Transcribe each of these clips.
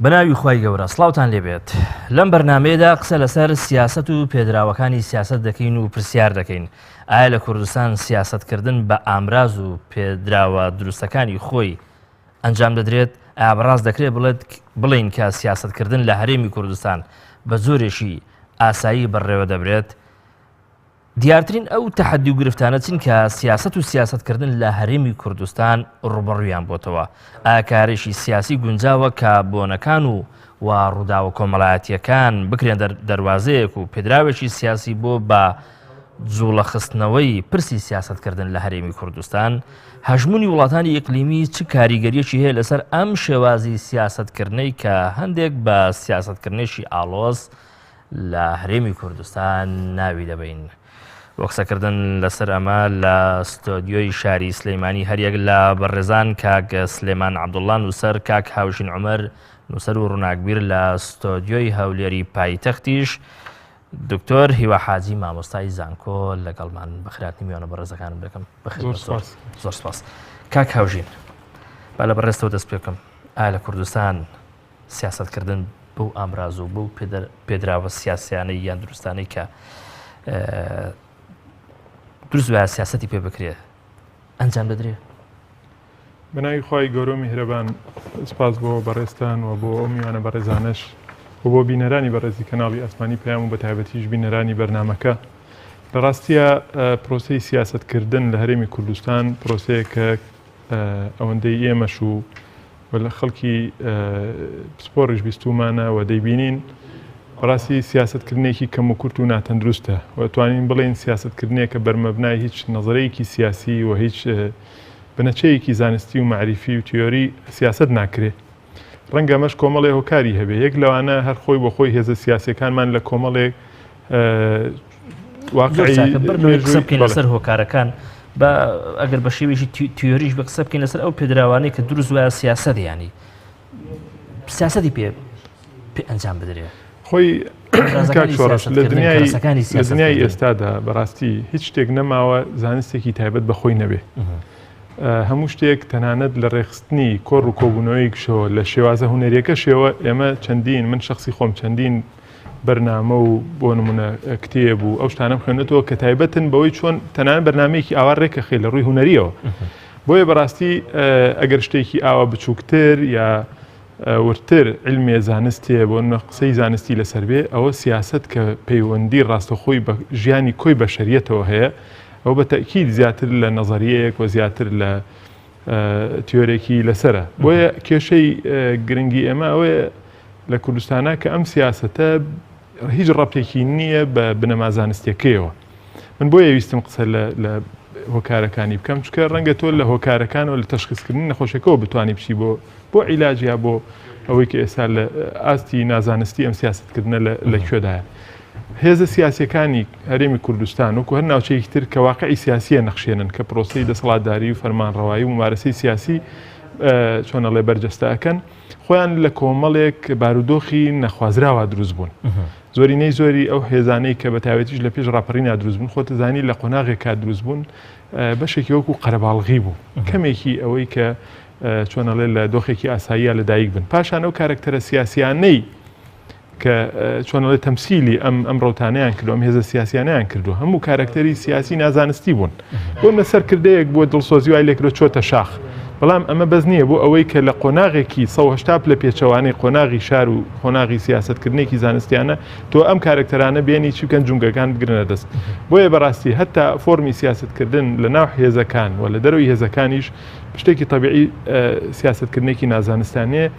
بەناوی خوای گەورە سڵاوتان لێبێت لەم بەرنمەیەدا قسە لەسەر سیاسەت و پێدراوەکانی سیاسەت دەکەین و پرسیار دەکەین ئایا لە کوردستان سیاسەتکردن بە ئامراز و پێدراوە دروستەکانی خۆی ئەنجام دەدرێت ئایا بەڕاست دەکرێت بڵێت بڵین کە سیاسەتکردن لە هەرێمی کوردستان بە زۆرێکی ئاسایی بەڕێوە دەبرێت دیارترین ئەو تەحەدی و گرفتانە چین کە سیاسەت و سیاسەتکردن لە هەرێمی کوردستان ڕووبەڕوویان بۆتەوە؟ ئایا کارێکی سیاسی گونجاوە کە بۆنەکان و و ڕووداوە کۆمەڵایەتییەکان بکرێن دەروازەیەک و پێدراوێکی سیاسی بۆ بە جوڵەخستنەوەی پرسی سیاسەتکردن لە هەرێمی کوردستان؟ هەژموونی وڵاتانی ئیقلیمی چ کاریگەریەکی هەیە لەسەر ئەم شێوازی سیاسەتکردنەی کە هەندێک بە سیاسەتکردنێکی ئاڵۆز لە هەرێمی کوردستان ناوی دەبەین. بۆ قسەکردن لەسەر ئەمە لە ستۆدیۆی شاری سلەیمانی هەریەک لە بەڕێزان کاک سلێمان عەبدوڵڵا نووسەر، کاک هاوژین عومەر نووسەر و ڕووناکبیر لە ستۆدیۆی هەولێری پایتەختیش دکتۆر هیوا حاجی مامۆستای زانکۆ لەگەڵمان. بەخێرهاتنی میوانە بەڕێزەکانم دەکەم. بەخێر زۆر زۆر سپاس. کاک هاوژین با لە بەڕێزتەوە دەست پێ بکەم. ئایا لە کوردستان سیاسەتکردن بەو ئامراز و بەو پێدراوە سیاسیانەی یان دروستانەی کە دروست وایە سیاسەتی پێ بکرێت ئەنجام دەدرێت؟ بەناوی خوای گەورە و میهرەبان سپاس بۆ بەڕێزتان و بۆ ئەو میوانە بەڕێزانەش و بۆ بینەرانی بەڕێزی کەناڵی ئاسمانی پەیام و بەتایبەتیش بینەرانی بەرنامەکە. لە ڕاستیە پرۆسەی سیاسەتکردن لە هەرێمی کوردستان پرۆسەیەکە ئەوەندەی ئێمەش و و لە خەڵکی پسپۆڕیش بیستوومانە و دەیبینین، بەڕاستی سیاسەتکردنێکی کەم و کورت و ناتەندروستە و توانین بڵێین سیاسەتکردنێکە بەرمەبنای هیچ نەزەرەیەکی سیاسی و هیچ بنەچەیەکی زانستی و مەعریفی و تیۆری سیاسەت ناکرێ. ڕەنگە ئەمەش کۆمەڵێ هۆکاری هەبێ، یەک لەوانە هەر خۆی بۆ خۆی هێزە سیاسیەکانمان لە کۆمەڵێک واقعی قسە بکەین لەسەر هۆکارەکان بە ئەگەر بە شێوەیەکی تیۆریش بە قسە بکەین لەسەر ئەو پێدراوانەی کە دروست وایە سیاسەت ینی سیاسەتی پێ پێ ئەنجام بدرێت خۆی لە دنیای لە دنیای ئێستادا بەڕاستی هیچ شتێک نەماوە زانستێکی تایبەت بە خۆی نەبێ هەموو شتێک تەنانەت لە ڕێخستنی کۆڕ و کۆبوونەوەی کشەوە لە شێوازە هوەریەکە شێوە ئێمە چەندین من شخصی خۆم چەندین بەرنامە و بۆ نمونە کتێب و ئەو شتانەم خوێندێتەوە کە تایبەتن بەوەی چۆن تەنانەت بەرنمەیەکی ئاوا ڕێکەخی لە ڕووی هوەریەوە بۆیە بەڕاستی ئەگەر شتێکی ئاوا بچووکتر یا وردتر علمێ زانستێ بۆ نمونە قسەی زانستی لەسەر بێ ئەوە سیاست کە پەیوەندی ڕاستەخۆی بە ژیانی کۆی بەشەریەتەوە هەیە ئەو بە تەکید زیاتر لە نەزەریەیەک و زیاتر لە تیۆرێکی لەسرە بۆیە کێشەی گرنگی ئێمە ئەوەیە لە کوردستانە کە ئەم سیاسەتە هیچ ڕەبتێکی نییە بە بنەما زانستیەکەیەوە. من بۆیە ویستم قسە لە هۆکارەکانی بکەم چکە ڕەنگە تۆ لە هۆکارەکانەوە لە تەشخیصکردنی نەخۆشەکەەوە بتانی بچی بۆ بۆ عیلاج یا بۆ ئەوەی کە ئێستا لە ئاستی نازانستی ئەم سیاستکردنە لە کوێدایە. هێزە سیاسەکانی هەرێمی کوردستان وەکو هەر ناوچەیەکی تر کە واقعی سیاسیە نەخشێنن کە پرۆسی دەسەڵاتداری و فەرمانڕەوایی و ممارەسەی سیاسی چۆنەڵێ بەرجەستە ئەکەن خۆیان لە کۆمەڵێک بارودۆخی نەخوازراوە دروست بوون. زۆرینەی زۆری ئەو هێزانەی کە بە تایبەتیش لە پێش ڕاپەڕینا دروست بوون خۆت زانی لە قۆناغێکا دروست بوون بەشێکی وەکو قەرەباڵغی بوو کەمێکی ئەوەی کە چۆنەڵێ لە دۆخێکی ئاساییە لەدایک بن پاشان ئەو کارکتەرە سیاسیانەی کە چۆن ئەڵێ تەمسیلی ئەم ئەم ڕەوتانەیان کردو ئەم هێزە سیاسیانیان کردو هەموو کارکتەری سیاسی نازانستی بوون بۆ نە سەرکردەیەک بووە دڵسۆزی وای لێکرۆ چۆتە شاخ بەڵام ئەمە بەس نییە بۆ ئەوەی کە لە قۆناغێکی 1970 لە پێچەوانەی قۆناغی شار و قۆناغی سیاستکردنێکی زانستیانە تۆ ئەم کارکتەرانە بێنی چی بکەن جونگەکان بگرنە دەست بۆیە بەڕاستی هەتا فۆرمی سیاستکردن لە ناو هێزەکان و لە دەرەوەی هێزەکانیش شتێکی طبیعی سیاستکردنێکی نازانستانەیە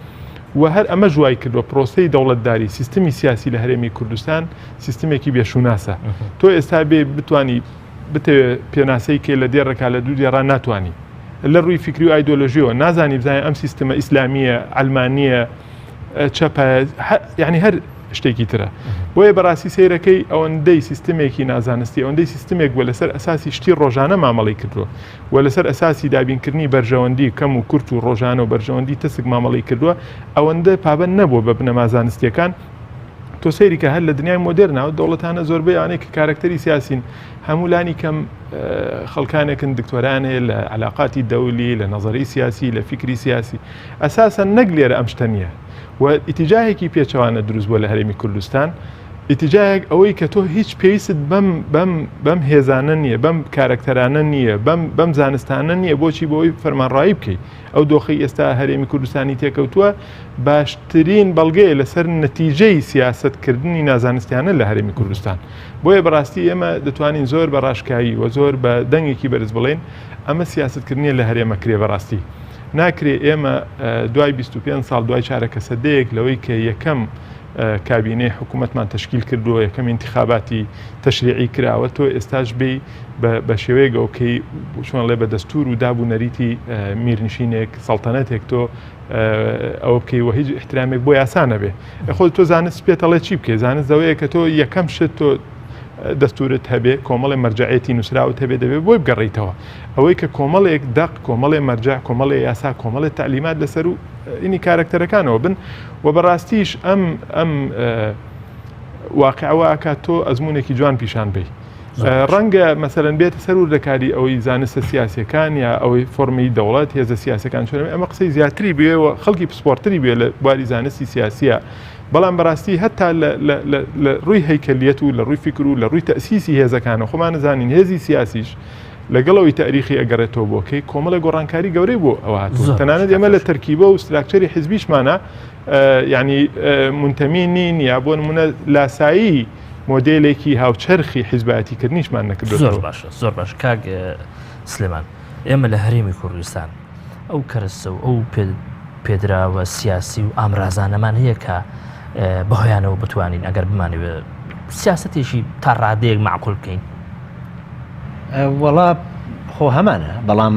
و هەر ئەمەش وای کردووە پرۆسەی دەوڵەتداری، سیستمی سیاسی لە هەرێمی کوردستان سیستمێکی بێ شوناسە. تۆ ئێستا بێ بتانی بتەوێ پێناسەی کەی لە دێڕێکا لە دوو دێڕا ناتوانی. لە ڕووی فیکری و ئایدۆلۆژیەوە نازانی بزانانی ئەم سیستمە ئیسلامیە، عەلمانیە، چەپە، یعنی هەر شتێکی ترە. بۆیە بەڕاستی سەیرەکەی ئەوەندەی سیستمێکی نازانستی، ئەوەندەی سیستمێک بووە لەسەر ئەساسی شتی ڕۆژانە مامەڵەی کردووە. و لەسەر ئەساسی دابینکردنی بەرژەوەندی کەم و کورت و ڕۆژانە و بەرژەوەندی تەسک مامەڵەی کردووە، ئەوەندە پابەند نەبووە بە بنەما زانستییەکان. تۆ سەیری کە هەر لە دنیای مۆدێرنا و دەوڵەتانە زۆربەی ئەوانەی کە کارەکتەری سیاسین هەموو لانی کەم خەڵکانێکن دکتۆرایان هەیە لە علاقاتی دەولی، لە نەزەری سیاسی، لە فیکری سیاسی. ئەساسەن نەک لێرە ئەم شتە نییە. و ئیتیجاهێکی پێچەوانە دروست بووە لە هەرێمی کوردستان ئیتیجاهێک ئەوەی کە تۆ هیچ پێویستت بەم بەم بەم هێزانە نییە بەم کارەکتەرانە نییە بەم بەم زانستانە نییە بۆچی بۆی فەرمانڕایی بکەیت ئەو دۆخی ئێستا هەرێمی کوردستانی تێکەوتووە باشترین بەڵگەیە لەسەر نەتیجەی سیاسەتکردنی نازانستیانە لە هەرێمی کوردستان بۆیە بەڕاستی ئێمە دەتوانین زۆر بە ڕاشکاوی و زۆر بە دەنگێکی بەرز بڵێن ئەمە سیاستکردنیە لە هەرێمە کرێ بەڕاستی ناکرێ ئێمە دوای 25 ساڵ دوای چارەکە سەدەیەک لەوەی کە یەکەم کابینەی حکوومەتمان تشکیل کردووە یەکەم انتخاباتی تەشریعی کراوە تۆ ئێستاش بی بە شێوەیەک ئەوکەی چۆن ڵێ بە دەستور و داب و نەریتی میرنشینێک سەڵتەنەتێک تۆ ئەوە بکەی و هیچ احترامێک بۆ یاسا نەبێ خۆ تۆ زانست پێتەڵێ چی بکەی زانست ئەوەیە کە تۆ یەکەم شت تۆ دەستورت هەبێ کۆمەڵێ مەرجعێتی نووسراوت هەبێ دەبێ بۆی بگەڕیتەوە ئەوەی کە کۆمەڵێک دەق کۆمەڵێ مەرجع کۆمەڵێ یاسا کۆمەڵێ تەعلیمات لەسەر و ئینی کارەکتەرەکانەوە بن و بەڕاستیش ئەم ئەم واقعەوە ئەکات تۆ ئەزمونێکی جوان پیشان بی ڕەنگە مەسەلەن بێتە سەر وردەکاری ئەوەی زانستە سیاسیەکان یا ئەوەی فۆرمی دەوڵەت هێزە سیاسەکان چۆن ئەمە قسەی زیاتری بێ و خەڵکی پسپۆرتری بێ لە بواری زانستی سیاسیە بەڵام بەڕاستی هەتا لە ڕووی هەیکەلیەت و لە ڕووی فکر و لە ڕووی تەسیسی هێزەکانە خۆمان نزانین هێزی سیاسیش لەگەڵ ئەوی تاریخی ئەگەڕێتەوە بۆکەی کۆمەڵی گۆڕانکاری گەورەی بۆ ئەوە هاتووە تەنانەت ئێمە لە تەرکیبە و structure ی حزبیشمانە یعنی منتەمی نین یا بۆ نمونە لاسایی مۆدێلێکی هاوچەرخی حیزبایەتی کردنیشمان نەکردووە. زۆر باشە زۆر باش کاک سلێمان ئێمە لە هەرێمی کوردستان ئەو کەرەسە و ئەو پێدراوە سیاسی و ئامرازانەمان هەیە کە بەهۆیانەوە بتوانین ئەگەر بمانەوێت سیاستێکی تا ڕادەیەک معقول بکەین وەڵا خۆ هەمانە بەڵام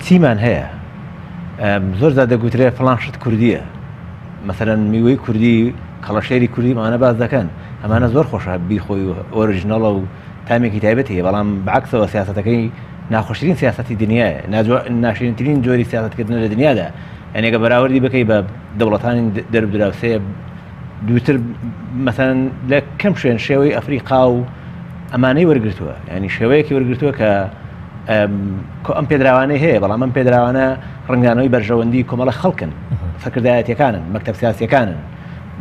چیمان هەیە زۆر زیاد دەگوترێ فڵان شت کوردیە مەسەلەن میوەی کوردی کەڵەشێری کوردی ئەمانە باس دەکەن ئەمانە زۆر خۆشە بیخۆی و original ە و تامێکی تایبەت هەیە بەڵام بەعکسەوە سیاستەکەی ناخۆشترین سیاستی دنیاە ناشرینترین جۆری سیاستکردن لە دنیادا ئەنێکە بەراوردی بکەی بە دەوڵەتانی دەرودراوسێ دووتر مەسەن لە کەم شوێن شێوەی ئەفریقا و ئەمانەی وەرگتووە ینی شێوەیەکی وەرگتووە کە ئەم پێدراوانەی هەیە بەڵام ئەم پێدراوانە ڕنگدانەوەی بەرژەوەندی کۆمەڵە خەڵکن سەرکردایەتیەکانن مەکتەب سیاسیەکانن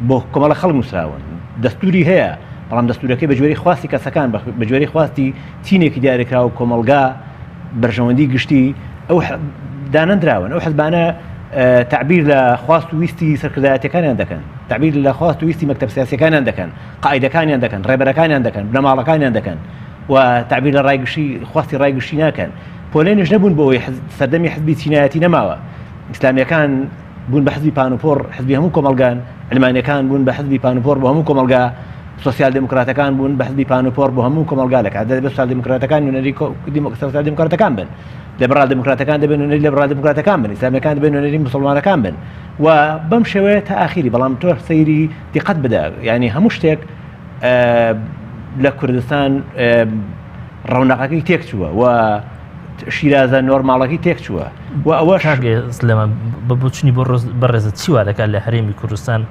بۆ کۆمەڵە خەڵک نووسراون دەستوری هەیە بەڵام دەستورەکەی بە جۆری خواستی کەسەکان بە جۆری خواستی چینێکی دیاریکراوە کۆمەڵگا بەرژەوەندی گشتی ئەو دانەندراون ئەو حزبانە تعبیر لە خواست و ویستی سەرکردایەتەکانیان دەکەن تعبیر لە خواست و ویستی مەکتەب سیاسەکانیان دەکەن قائیدەکانیان دەکەن ڕێبەرەکانیان دەکەن بنەماڵەکانیان دەکەن و تعبیر لە ڕای گشتی خواستی ڕای گشتی ناکەن پۆلێنیش نەبوون بۆ ئەوەی سەردەمی حزبی چینایەتی نەماوە ئیسلامیەکان بوون بە حزبی پانوپۆڕ حزبی هەموو کۆمەڵگان علمانیەکان بوون بە حزبی پانوپۆڕ بۆ هەموو کۆمەڵگا سۆسیال دێموکراتەکان بوون بە حزبی پانوپۆڕ بۆ هەموو کۆمەڵگا لە کاتدا دەبێت سۆسیال دێموکراتەکان نوێنەری سۆسیال دێموکراتەکان بن لیبرال دێموکراتەکان دەبێت نوێنەری لیبرال دێموکراتەکان بن ئیسلامیەکان دەبێت نوێنەری موسڵمانەکان بن و بەم شێوەیە تا ئاخیری بەڵام تۆ سەیری دیقەت بدە یعنی هەموو شتێک لە کوردستان ڕەونەقەکەی تێکچووە و شیرازە نۆرماڵەکەی تێکچووە و ئەوە سلێمان بە بۆچنی بۆ بەڕێزت چی وا دەکات لە هەرێمی کوردستان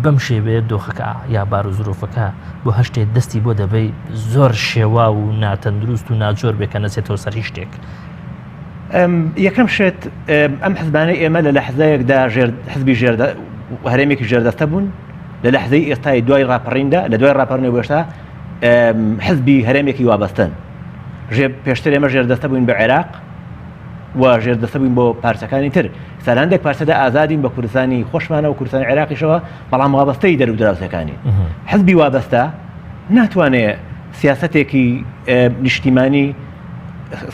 بەم شێوەیە دۆخەکە یا بار و زروفەکە بۆ هەر شتێک دەستی بۆ دەبەی زۆر شێوا و ناتەندروست و ناجۆر بێ کە نەچێتەوە سەر هیچ شتێک. یەکەم شت ئەم حزبانەی ئێمە لە لەحزەیەکدا حزبی ژێردە هەرێمێکی ژێردەستە بوون لە لەحزەی ئێستای دوای ڕاپەڕیندا لە دوای ڕاپەڕینەوە بۆ ئێستا حزبی هەرێمێکی وابەستن پێشتر ئێمە ژێردەستە بووین بە عێراق و ژێردەستە بووین بۆ پارچەکانی تر سەر هەندێک پارچەدا ئازادین بە کوردستانی خۆشمانەوە کوردستانی عێراقیشەوە بەڵام وابەستەی دەر و دراوسەکانی حزبی وابەستە ناتوانێ سیاستێکی نیشتیمانی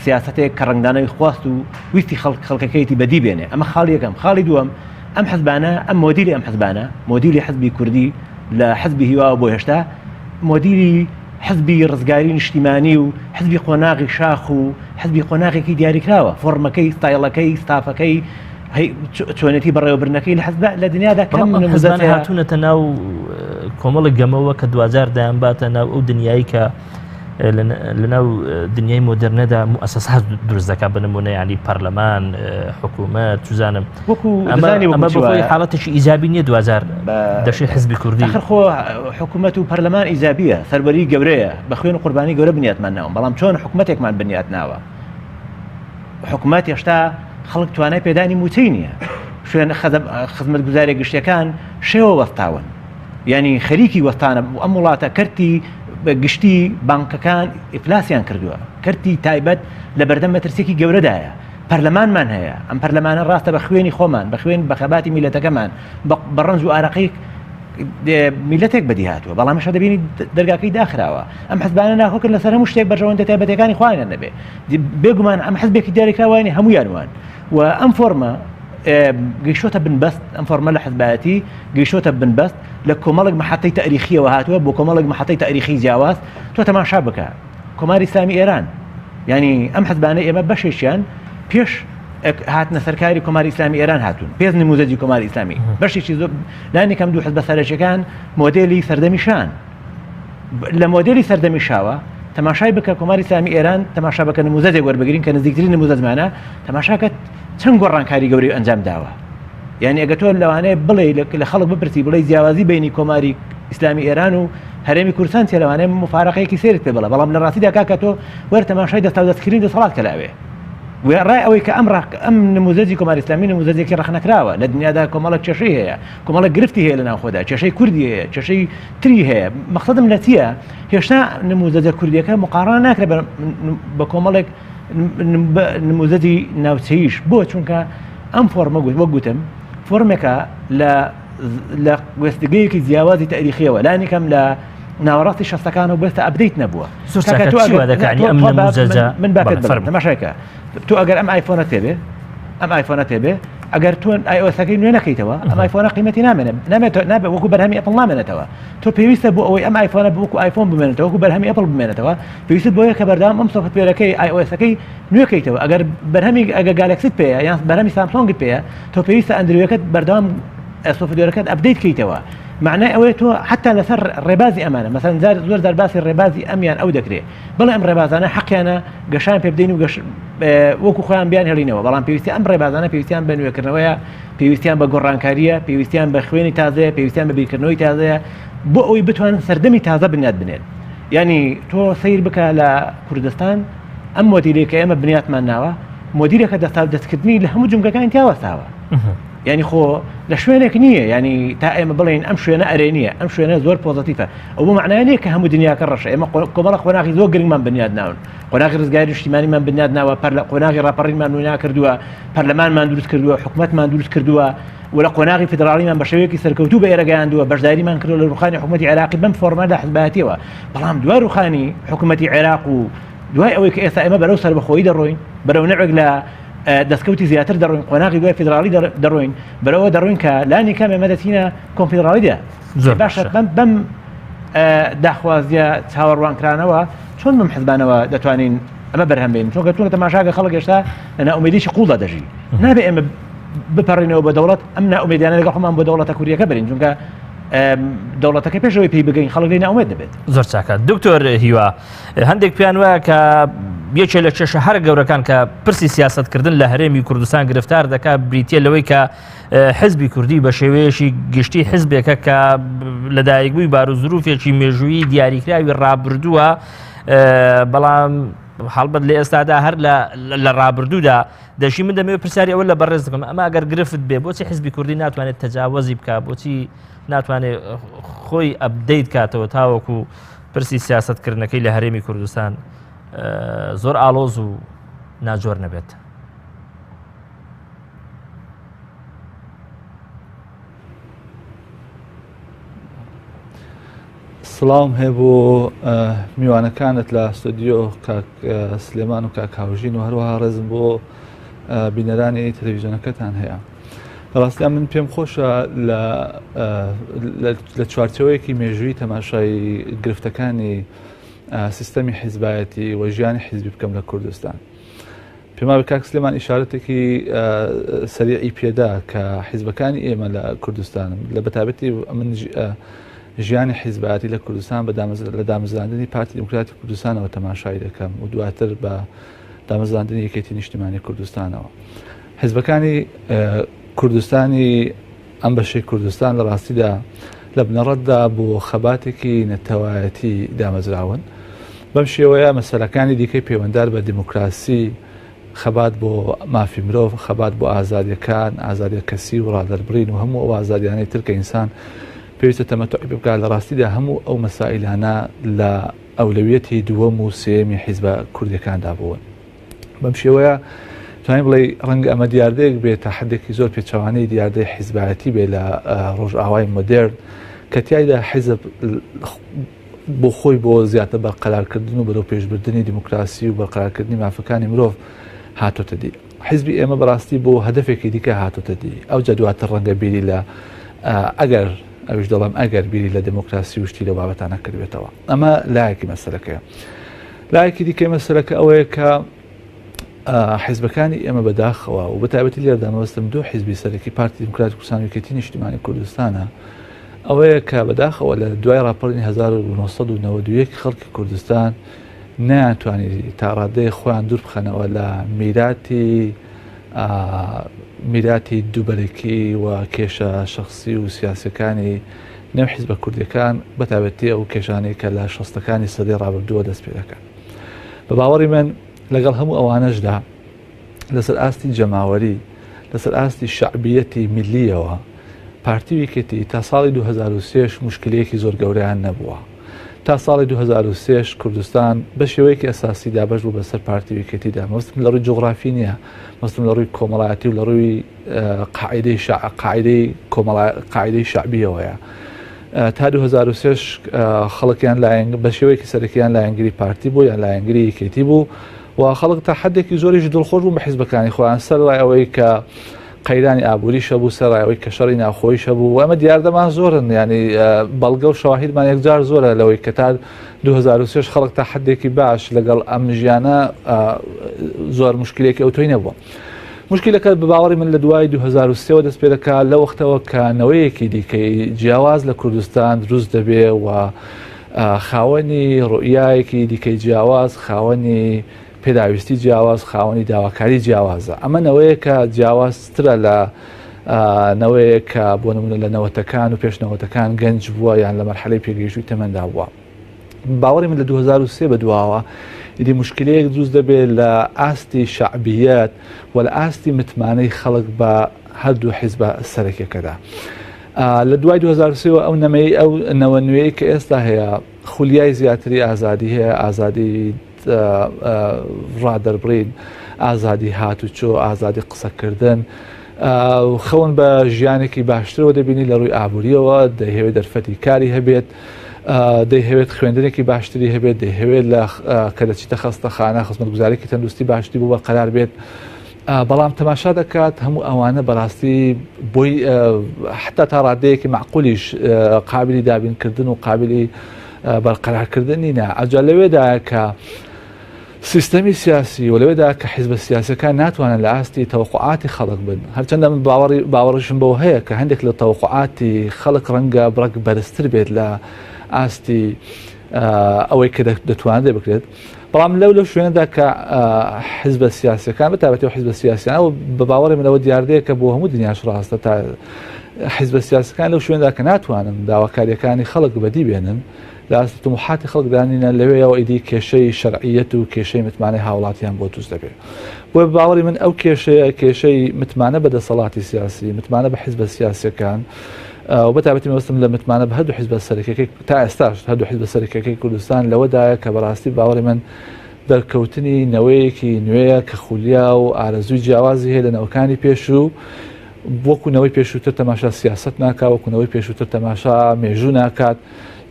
سیاستێک کە ڕنگدانەوەی خواست و ویستی خەڵک خەڵکەکەیتی بەدی بێنێ ئەمە خاڵی یەکەم خاڵی دووەم ئەم حزبانە ئەم مۆدیلی ئەم حزبانە مۆدیلی حزبی کوردی لە حزبی هیواوە بۆ هێشتا مۆدیلی حزبی ڕزگاری نیشتیمانی و حزبی قۆناغی شاخ و حزبی قۆناغێکی دیاریکراوە فۆرمەکەی ستایڵەکەی ستافەکەی چۆنێتی بەڕێوەبردنەکەی لە حزب لە دنیادا کەم حزبان هاتوونەتە ناو کۆمەڵی گەمەوە کە دواجار دەیانباتە ناو ئەو دنیایی کە لەناو دنیای مۆدرنەدا موسسات دروست دەکات بە نمونە ینی پەرلەمان حکوومەت چزانم وەکو ئەمە بەخۆی حاڵەتێکی ئیجابی نییە دوجار دەشێ حزبی کوردی خۆ حکوومەت و پەرلەمان ئیجابیە سەروەری گەورەیە بە خوێن و قوربانی گەورە بنیاتمان ناوە بەڵام چۆن حکوومەتێکمان بنیات ناوە حکوومەت هێشتا خەڵک توانای پێدانی موچەی نییە. شوێن خزمەتگوزاریە گشتیەکان شێوە وەستاون یانی خەریکی وەستانە ئەم وڵاتە کەرتی گشتی بانکەکان ئیفلاسیان کردووە کەرتی تایبەت لە بەردەم مەترسیەکی گەورەدایە پەرلەمانمان هەیە ئەم پەرلەمانە ڕاستە بە خوێنی خۆمان بە خوێن بە خەباتی میلەتەکەمان بە ڕەنج و ئارەقەی میلەتێک بەدی هاتووە بەڵام هێشتا دەبینی دەرگاکەی داخراوە ئەم حزبانە ناکۆکن لەسەر هەموو شتێک بەرژەوەندە تایبەتەکانی خۆیان نەبێ بێگومان ئەم حزبێکی دیاریکراوانی هەمویان وان و ئەم فۆرمە گەیشتۆتە بنبەست، ئەم فۆرمە لە حزبایەتی گەیشتۆتە بنبەست، لە کۆمەڵێک مەحەتەی تاریخییەوە هاتووە بۆ کۆمەڵێک مەحەتەی تاریخی جیاواز، تۆ تەماشا بکە کۆماری ئیسلامی ئێران، یانی ئەم حزبانەی ئێمە بەشێکیان پێش هاتنە سەرکاری کۆماری ئیسلامی ئێران هاتوون، پێش نموزەجی کۆماری ئیسلامی، بەشێکی زۆر لانی کەم دوو حزبە سەرەکیەکان مۆدێلی سەردەمی شان. لە مۆدێلی سەردەمی شاوە تەماشای بکە کۆماری ئیسلامی ئێران تەماشا بکە نموزەجێک وەربگرین کە نزیکترین نموزەجمانە تەماشاکە چەند گۆڕانکاری گەورەی ئەنجام داوە یعنی ئەگە تۆ لەوانەیە بڵێ لە خەڵک بپرسی بڵێ جیاوازی بینی کۆماری ئیسلامی ئێران و هەرێمی کوردستان چیە لەوانەیە مفارەقەیەکی سێرت پێ بڵێ بەڵام لە ڕاستیدا کاکە تۆ وەرە تەماشای دەستاودەستکردنی دەسەڵات کە لاوێ وێڕای ئەوەی کە ئەم ڕق ئەم نموزەجی کۆماری ئیسلامی نموزەجێکی ڕەخنەکراوە لە دنیادا کۆمەڵێک کێشەی هەیە کۆمەڵێک گرفتی هەیە لە ناوخۆدا کێشەی کوردی هەیە کێشەی تری هەیە مەقسەدم لە چییە هێشتا نموزەجە کوردیەکە مقاڕنە ناکرێت بە کۆمەڵێک نموزەجی ناوچەیش بۆ چونکە ئەم فۆرمە گوت وەک گوتم فۆرمێکە لە لە وێستگەیەکی جیاوازی تاریخیەوە لانی کەم لە ناوەڕاستی شەستەکان و بێستە update نەبووە من تەماشایکە تۆ ئەگەر ئەم ئایفۆنە تێبێ ئەم ئایفۆنە تێبێ ئەگەر تۆ iOS ەکەی نوێ نەکەیتەوە ئەم ئایفۆنە قیمەتی نامێنێت نامێت نابێت وەکو بەرهەمی ئەپڵ نامێنێتەوە تۆ پێویستە بۆ ئەوەی ئەم ئایفۆنە وەکو ئایفۆن بمێنێتەوە وەکو بەرهەمی ئەپڵ بمێنێتەوە پێویستت بۆیە کە بەردەوام ئەم software ەکەی iOS ەکەی نوێکەیتەوە ئەگەر بەرهەمی ئەگە گالکسیت پێیە یان بەرهەمی سامسۆنگت پێیە تۆ پێویستە ئەندرویەکەت بەردەوام software ەکەت update کەیتەوە معنای ئەوەیە تۆ حتا لەسەر ڕێبازی ئەمانە مەسەن زار زۆر زار باسی ڕێبازی ئەمیان ئەو دەکرێت بەڵێ ئەم ڕێبازانە حەقیانە گەشان پێ بدەین و گەش وەکو خۆیان بیان هێڵینەوە بەڵام پێویستی ئەم ڕێبازانە پێویستیان بە نوێکردنەوەیە پێویستیان بە گۆڕانکارییە پێویستیان بە خوێنی تازەیە پێویستیان بە بیرکردنەوەی تازەیە بۆ ئەوەی بتوانن سەردەمی تازە بنیات بنێن یعنی تۆ سەیر بکە لە کوردستان ئەم مۆدیلەی کە ئێمە بنیاتمان ناوە مۆدیلەکە دەستا دەستکردنی لە هەموو جومگەکانی تیاوەستاوە یعنی خۆ لە شوێنێک نییە یعنی تا ئێمە بڵێن ئەم شوێنە ئەرێنیە ئەم شوێنە زۆر positive ە ئەو بۆ معنای نییە کە هەموو دنیاکە ڕەشە ئێمە کۆمەڵە قۆناغی زۆر گرنگمان بنیاد ناون قۆناغی ڕزگاری نیشتیمانیمان بنیاد ناوە پەر لە قۆناغی ڕاپەڕینمان نوێ کردووە پەرلەمانمان دروست کردووە حکومەتمان دروست کردووە و لە قۆناغی فیدراڵیمان بە شێوەیەکی سەرکەوتوو بە ئێرە گەیاندووە بەشداریمان کردووە لە ڕوخانی حکومەتی عێراقی بەم فۆرمە لە حزبایەتیەوە بەڵام دوای ڕوخانی حکومەتی عێراق و دوای ئەوەی کە ئێستا ئێمە بەرەو سەربەخۆیی دەڕۆین بەرەو نەوێک لە دەستکەوتی زیاتر دەڕۆین قۆناغی دوای فیدراڵی دەڕۆین بەرەوە دەڕۆین کە لانی کەم ئێمە دەچینە کۆنفیدراڵیدا زۆر باشە بەم بەم داخوازیە چاوەڕوانکرانەوە چۆن بەم حزبانەوە دەتوانین ئەمە بەرهەم بێنین چونکە تۆ تەماشاکە خەڵک هێشتا لە نائومێدیی قوڵدا دەژی نابێ ئێمە بپەڕینەوە بە دەوڵەت ئەم نائومێدیانە لەگەڵ خۆمان بۆ دەوڵەتە کوردیەکە بەرین چونکە دەوڵەتەکە پێشەوەی پێی بگەین خەڵک لێی نائومێد دەبێت. زۆر چاکە دکتۆر هیوا هەندێک پێیان وایە کە یەکێ لە کێشە هەرە گەورەکان کە پرسی سیاستکردن لە هەرێمی کوردستان گرفتار دەکات بریتە لەوەی کە حزبی کوردی بە شێوەیەکی گشتی حزبێکە کە لەدایکبووی باروزروفێکی مێژوویی دیاریکراوی ڕابردووە بەڵام هەڵبەت لە ئێستادا هەر لە ڕابردوودا دەژی من دەمەوێت پرسیاری ئەوە لە بەڕێز بکەم ئەمە ئەگەر گرفت بێ بۆچی حزبی کوردی ناتوانێت تەجاوەزی بکە بۆچی ناتوانێت خۆی update کاتەوە تاوەکو پرسی سیاستکردنەکەی لە هەرێمی کوردستان زۆر ئاڵۆز و ناجۆر نەبێت. سڵاوم هەیە بۆ میوانەکانت لە ستۆدیۆ کاک سلێمان و کاک هاوژین و هەروەها ڕێزم بۆ بینەرانی تەلەڤیزیۆنەکەتان هەیە. ڕاستیان من پێم خۆشە لە چوارچەوەیەکی مێژووی تەماشای گرفتەکانی سیستەمی حیزبایەتی و ژیانی حیزبی بکەم لە کوردستان. پێم وابێ کاک سلێمان ئیشارەتێکی سەریعی پێدا کە حیزبەکانی ئێمە لە کوردستان لە بەتابەتی من ژیانی حیزبایەتی لە کوردستان بە لە دامەزراندنی پارتی دیموکراتی کوردستانەوە تەماشای دەکەم و دواتر بە دامەزراندنی یەکێتی نیشتیمانی کوردستانەوە حیزبەکانی کوردستانی ئەم بەشەی کوردستان لە ڕاستیدا لە بنەڕەتدا بۆ خەباتێکی نەتەوایەتی دامەزراون. بەم شێوەیە مەسەلەکانی دیکەی پەیوەندار بە دیموکراسی، خەبات بۆ مافی مرۆڤ، خەبات بۆ ئازادیەکان، ئازادیە کەسی و ڕادەربڕین و هەموو ئەو ئازادیانەی تر کە ئینسان پێویستە تەمەتوعی پێ بکات، لە ڕاستیدا هەموو ئەو مەسائیلانە لە ئەولەویەتی دووەم و سێیەمی حیزبە کوردیەکاندا بوون. بەم شێوەیە توانین بڵێ ڕەنگە ئەمە دیاردەیەک بێت تا حدێکی زۆر پێچەوانەی دیاردەی حیزبایەتی بێ لە ڕۆژئاوای مۆدێرن کە تیایدا حیزب بۆ خۆی بۆ زیاتر بەرقەرارکردن و بەرەو پێشبردنی دیموکراسی و بەرقەرارکردنی مافەکانی مرۆڤ هاتۆتە دی. حیزبی ئێمە بەڕاستی بۆ هەدەفێکی دیکە هاتۆتە دی. ئەوجا دواتر ڕەنگە بیری لە ئەگەر ئەویش دەڵێم ئەگەر بیری لە دێموکراسی و شتی لەو بابەتانە کردبێتەوە. ئەمە لایەکی مەسەلەکەیە. لایەکی دیکەی مەسەلەکە ئەوەیە کە حیزبەکانی ئێمە بەداخەوە و بەتایبەتی لێرەدا مەبەستم دوو حیزبی سەرەکی پارتی دیموکراتی کوردستان و یەکێتی نیشتیمانی کوردستانە ئەوەیە کە بەداخەوە لە دوای ڕاپەڕینی 1991 خەڵکی کوردستان نەیانتوانی تا ڕادەیە خۆیان دوور بخەنەوە لە میراتی میراتی دووبەرەکی و کێشە شخصی و سیاسەکانی نێو حیزبە کوردیەکان بەتایبەتی ئەو کێشانەی کە لە شەستەکانی سەدەی ڕابردووە دەست پێ دەکەن. بە باوەڕی من لەگەڵ هەموو ئەوانەشدا لەسەر ئاستی جەماوەری لەسەر ئاستی شەعبیەتی میللیەوە پارتی و یەکێتی تا ساڵی 2003 مشکلەیەکی زۆر گەورەیان نەبووە. تا ساڵی 2003 کوردستان بە شێوەیەکی ئەساسی دابەش بوو بەسەر پارتی و یەکێتیدا مەبەستم لە ڕووی جوغرافی نییە مەبەستم لە ڕووی کۆمەڵایەتی و لە ڕووی قاعدەی شع قاعدەی کۆمەڵا قاعدەی شعبیەوەیە تا 2003 خەڵکیان لایەن بە شێوەیەکی سەرەکیان لایەنگری پارتی بوو یان لایەنگری یەکێتی بوو و خەڵک تا حدێکی زۆریش دڵخۆش بوو بە حیزبەکانی خۆیان سەر ڕای ئەوەی کە قەیرانی ئابووریش هەبوو سەرای ئەوەی کە شەڕی ناوخۆیش هەبوو و ئەمە دیاردەمان زۆرن ینی بەڵگە و شەواهیدمان یەکجار زۆرە لەوەی کە تا 2003 خەڵک تا حدێکی باش لەگەڵ ئەم ژیانە زۆر مشکلێکی ئەوتۆی نەبووە. مشکلەکە بە باوەڕی من لە دوای 2003ەوە دەست پێ دەکات لە وەختەوە کە نەوەیەکی دیکەی جیاواز لە کوردستان دروست دەبێ و خاوەنی ڕوئیایەکی دیکەی جیاواز خاوەنی پێداویستی جیاواز خاوەنی داواکاری جیاوازە ئەمە نەوەیەکە جیاوازترە لە نەوەیەک کە بۆ نمونە لە نەوەتەکان و پێش نەوەتەکان گەنج بووە یان لە مەرحەلەی پێگەیشتووی تەمەندا بووە باوەڕی من لە 2003 بە دواوە ئیدی مشکلەیەک دروست دەبێت لە ئاستی شعبیەت و لە ئاستی متمانەی خەڵک بە هەردوو حیزبە سەرەکیەکەدا لە دوای 2023 ئەو نەمەی ئەو نەوە نوێی کە ئێستا هەیە خولیای زیاتری ئازادی هەیە ئازادی ڕادەربڕین، ئازادی هاتوچۆ، ئازادی قسەکردن، خەون بە ژیانێکی باشترەوە دەبینی لە ڕووی ئابووریەوە، دەیهەوێت دەرفەتی کاری هەبێت، دەیهەوێت خوێندنێکی باشتری هەبێت، دەیهەوێت لە کە دەچیتە خەستەخانە خزمەتگوزارێکی تەندروستی باشتری بۆ بەرقەرار بێت. بەڵام تەماشا دەکات هەموو ئەوانە بەڕاستی بۆی حتا تا ڕادەیەکی معقولیش قابلی دابینکردن و قابلی بەرقەرارکردن نینە ئەجا لەوێدا کە سیستەمی سیاسی و لەوێدا کە حیزبە سیاسەکان ناتوانن لە ئاستی تەوەقعاتی خەڵک بن هەرچەندە من باوەڕی باوەڕیشم بەوە هەیە کە هەندێک لە تەوەقعاتی خەڵک ڕەنگە بڕەک بەرزتر بێت لە ئاستی ئەوەی کە دەتوانرێت بکرێت بەڵام لەو لەو شوێنەدا کە حزبە سیاسەکان بە تابەتی و حزبە سیاسیان و بە باوەڕی منەوە دیاردەیە کە بۆ هەموو دنیاش ڕاستە تا حزبە سیاسەکان لەو شوێندا کە ناتوانن داواکاریەکانی خەڵک بەدی بێنن لە ئاستی طموحاتی خەڵکدانینە لەوێیەوە ئیدی کێشەی شەرعیەت و کێشەی متمانەی هاوڵاتیان بۆ دروست دەبێت بۆیە باوەڕی من ئەو کێشەیە کێشەی متمانە بە دەسەڵاتی سیاسی متمانە بە حزبە سیاسەکان و بەتابەتی مەبەستم لە متمانە بە هەردوو حزبە سەرەکیەکەی تا ئێستاش هەردوو حزبە سەرەکیەکەی کوردستان لەوەدایە کە بەڕاستی باوەڕی من دەرکەوتنی نەوەیەکی نوێیە کە خولیا و ئارەزووی جیاوازی هەیە لە نەوەکانی پێشوو وەکو نەوەی پێشووتر تەماشا سیاسەت ناکات وەکو نەوەی پێشووتر تەماشا مێژوو ناکات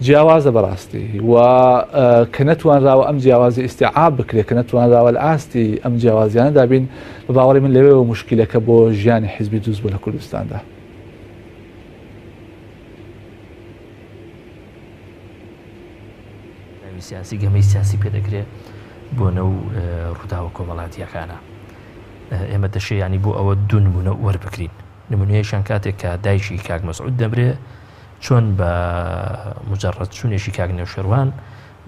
جیاوازە بەڕاستی و کە نەتوانراوە ئەم جیاوازی ئیستیعاب بکرێت کە نەتوانراوە لە ئاستی ئەم جیاوازیانە دابین بە باوەڕی من لەوێوە مشکلەکە بۆ ژیانی حیزبی دروست بوو لە کوردستاندا. سیاسی گەمەی سیاسی پێ دەکرێ بۆ نەو ڕووداوە کۆمەڵاتیەکانە ئێمە دەشێ ینی بۆ ئەوە دوو نمونە وەربگرین نمونەیەکیان کاتێک کە دایکی کاک مەسعود دەمرێ چۆن بە مجرد چوونێکی کاک نەوشێروان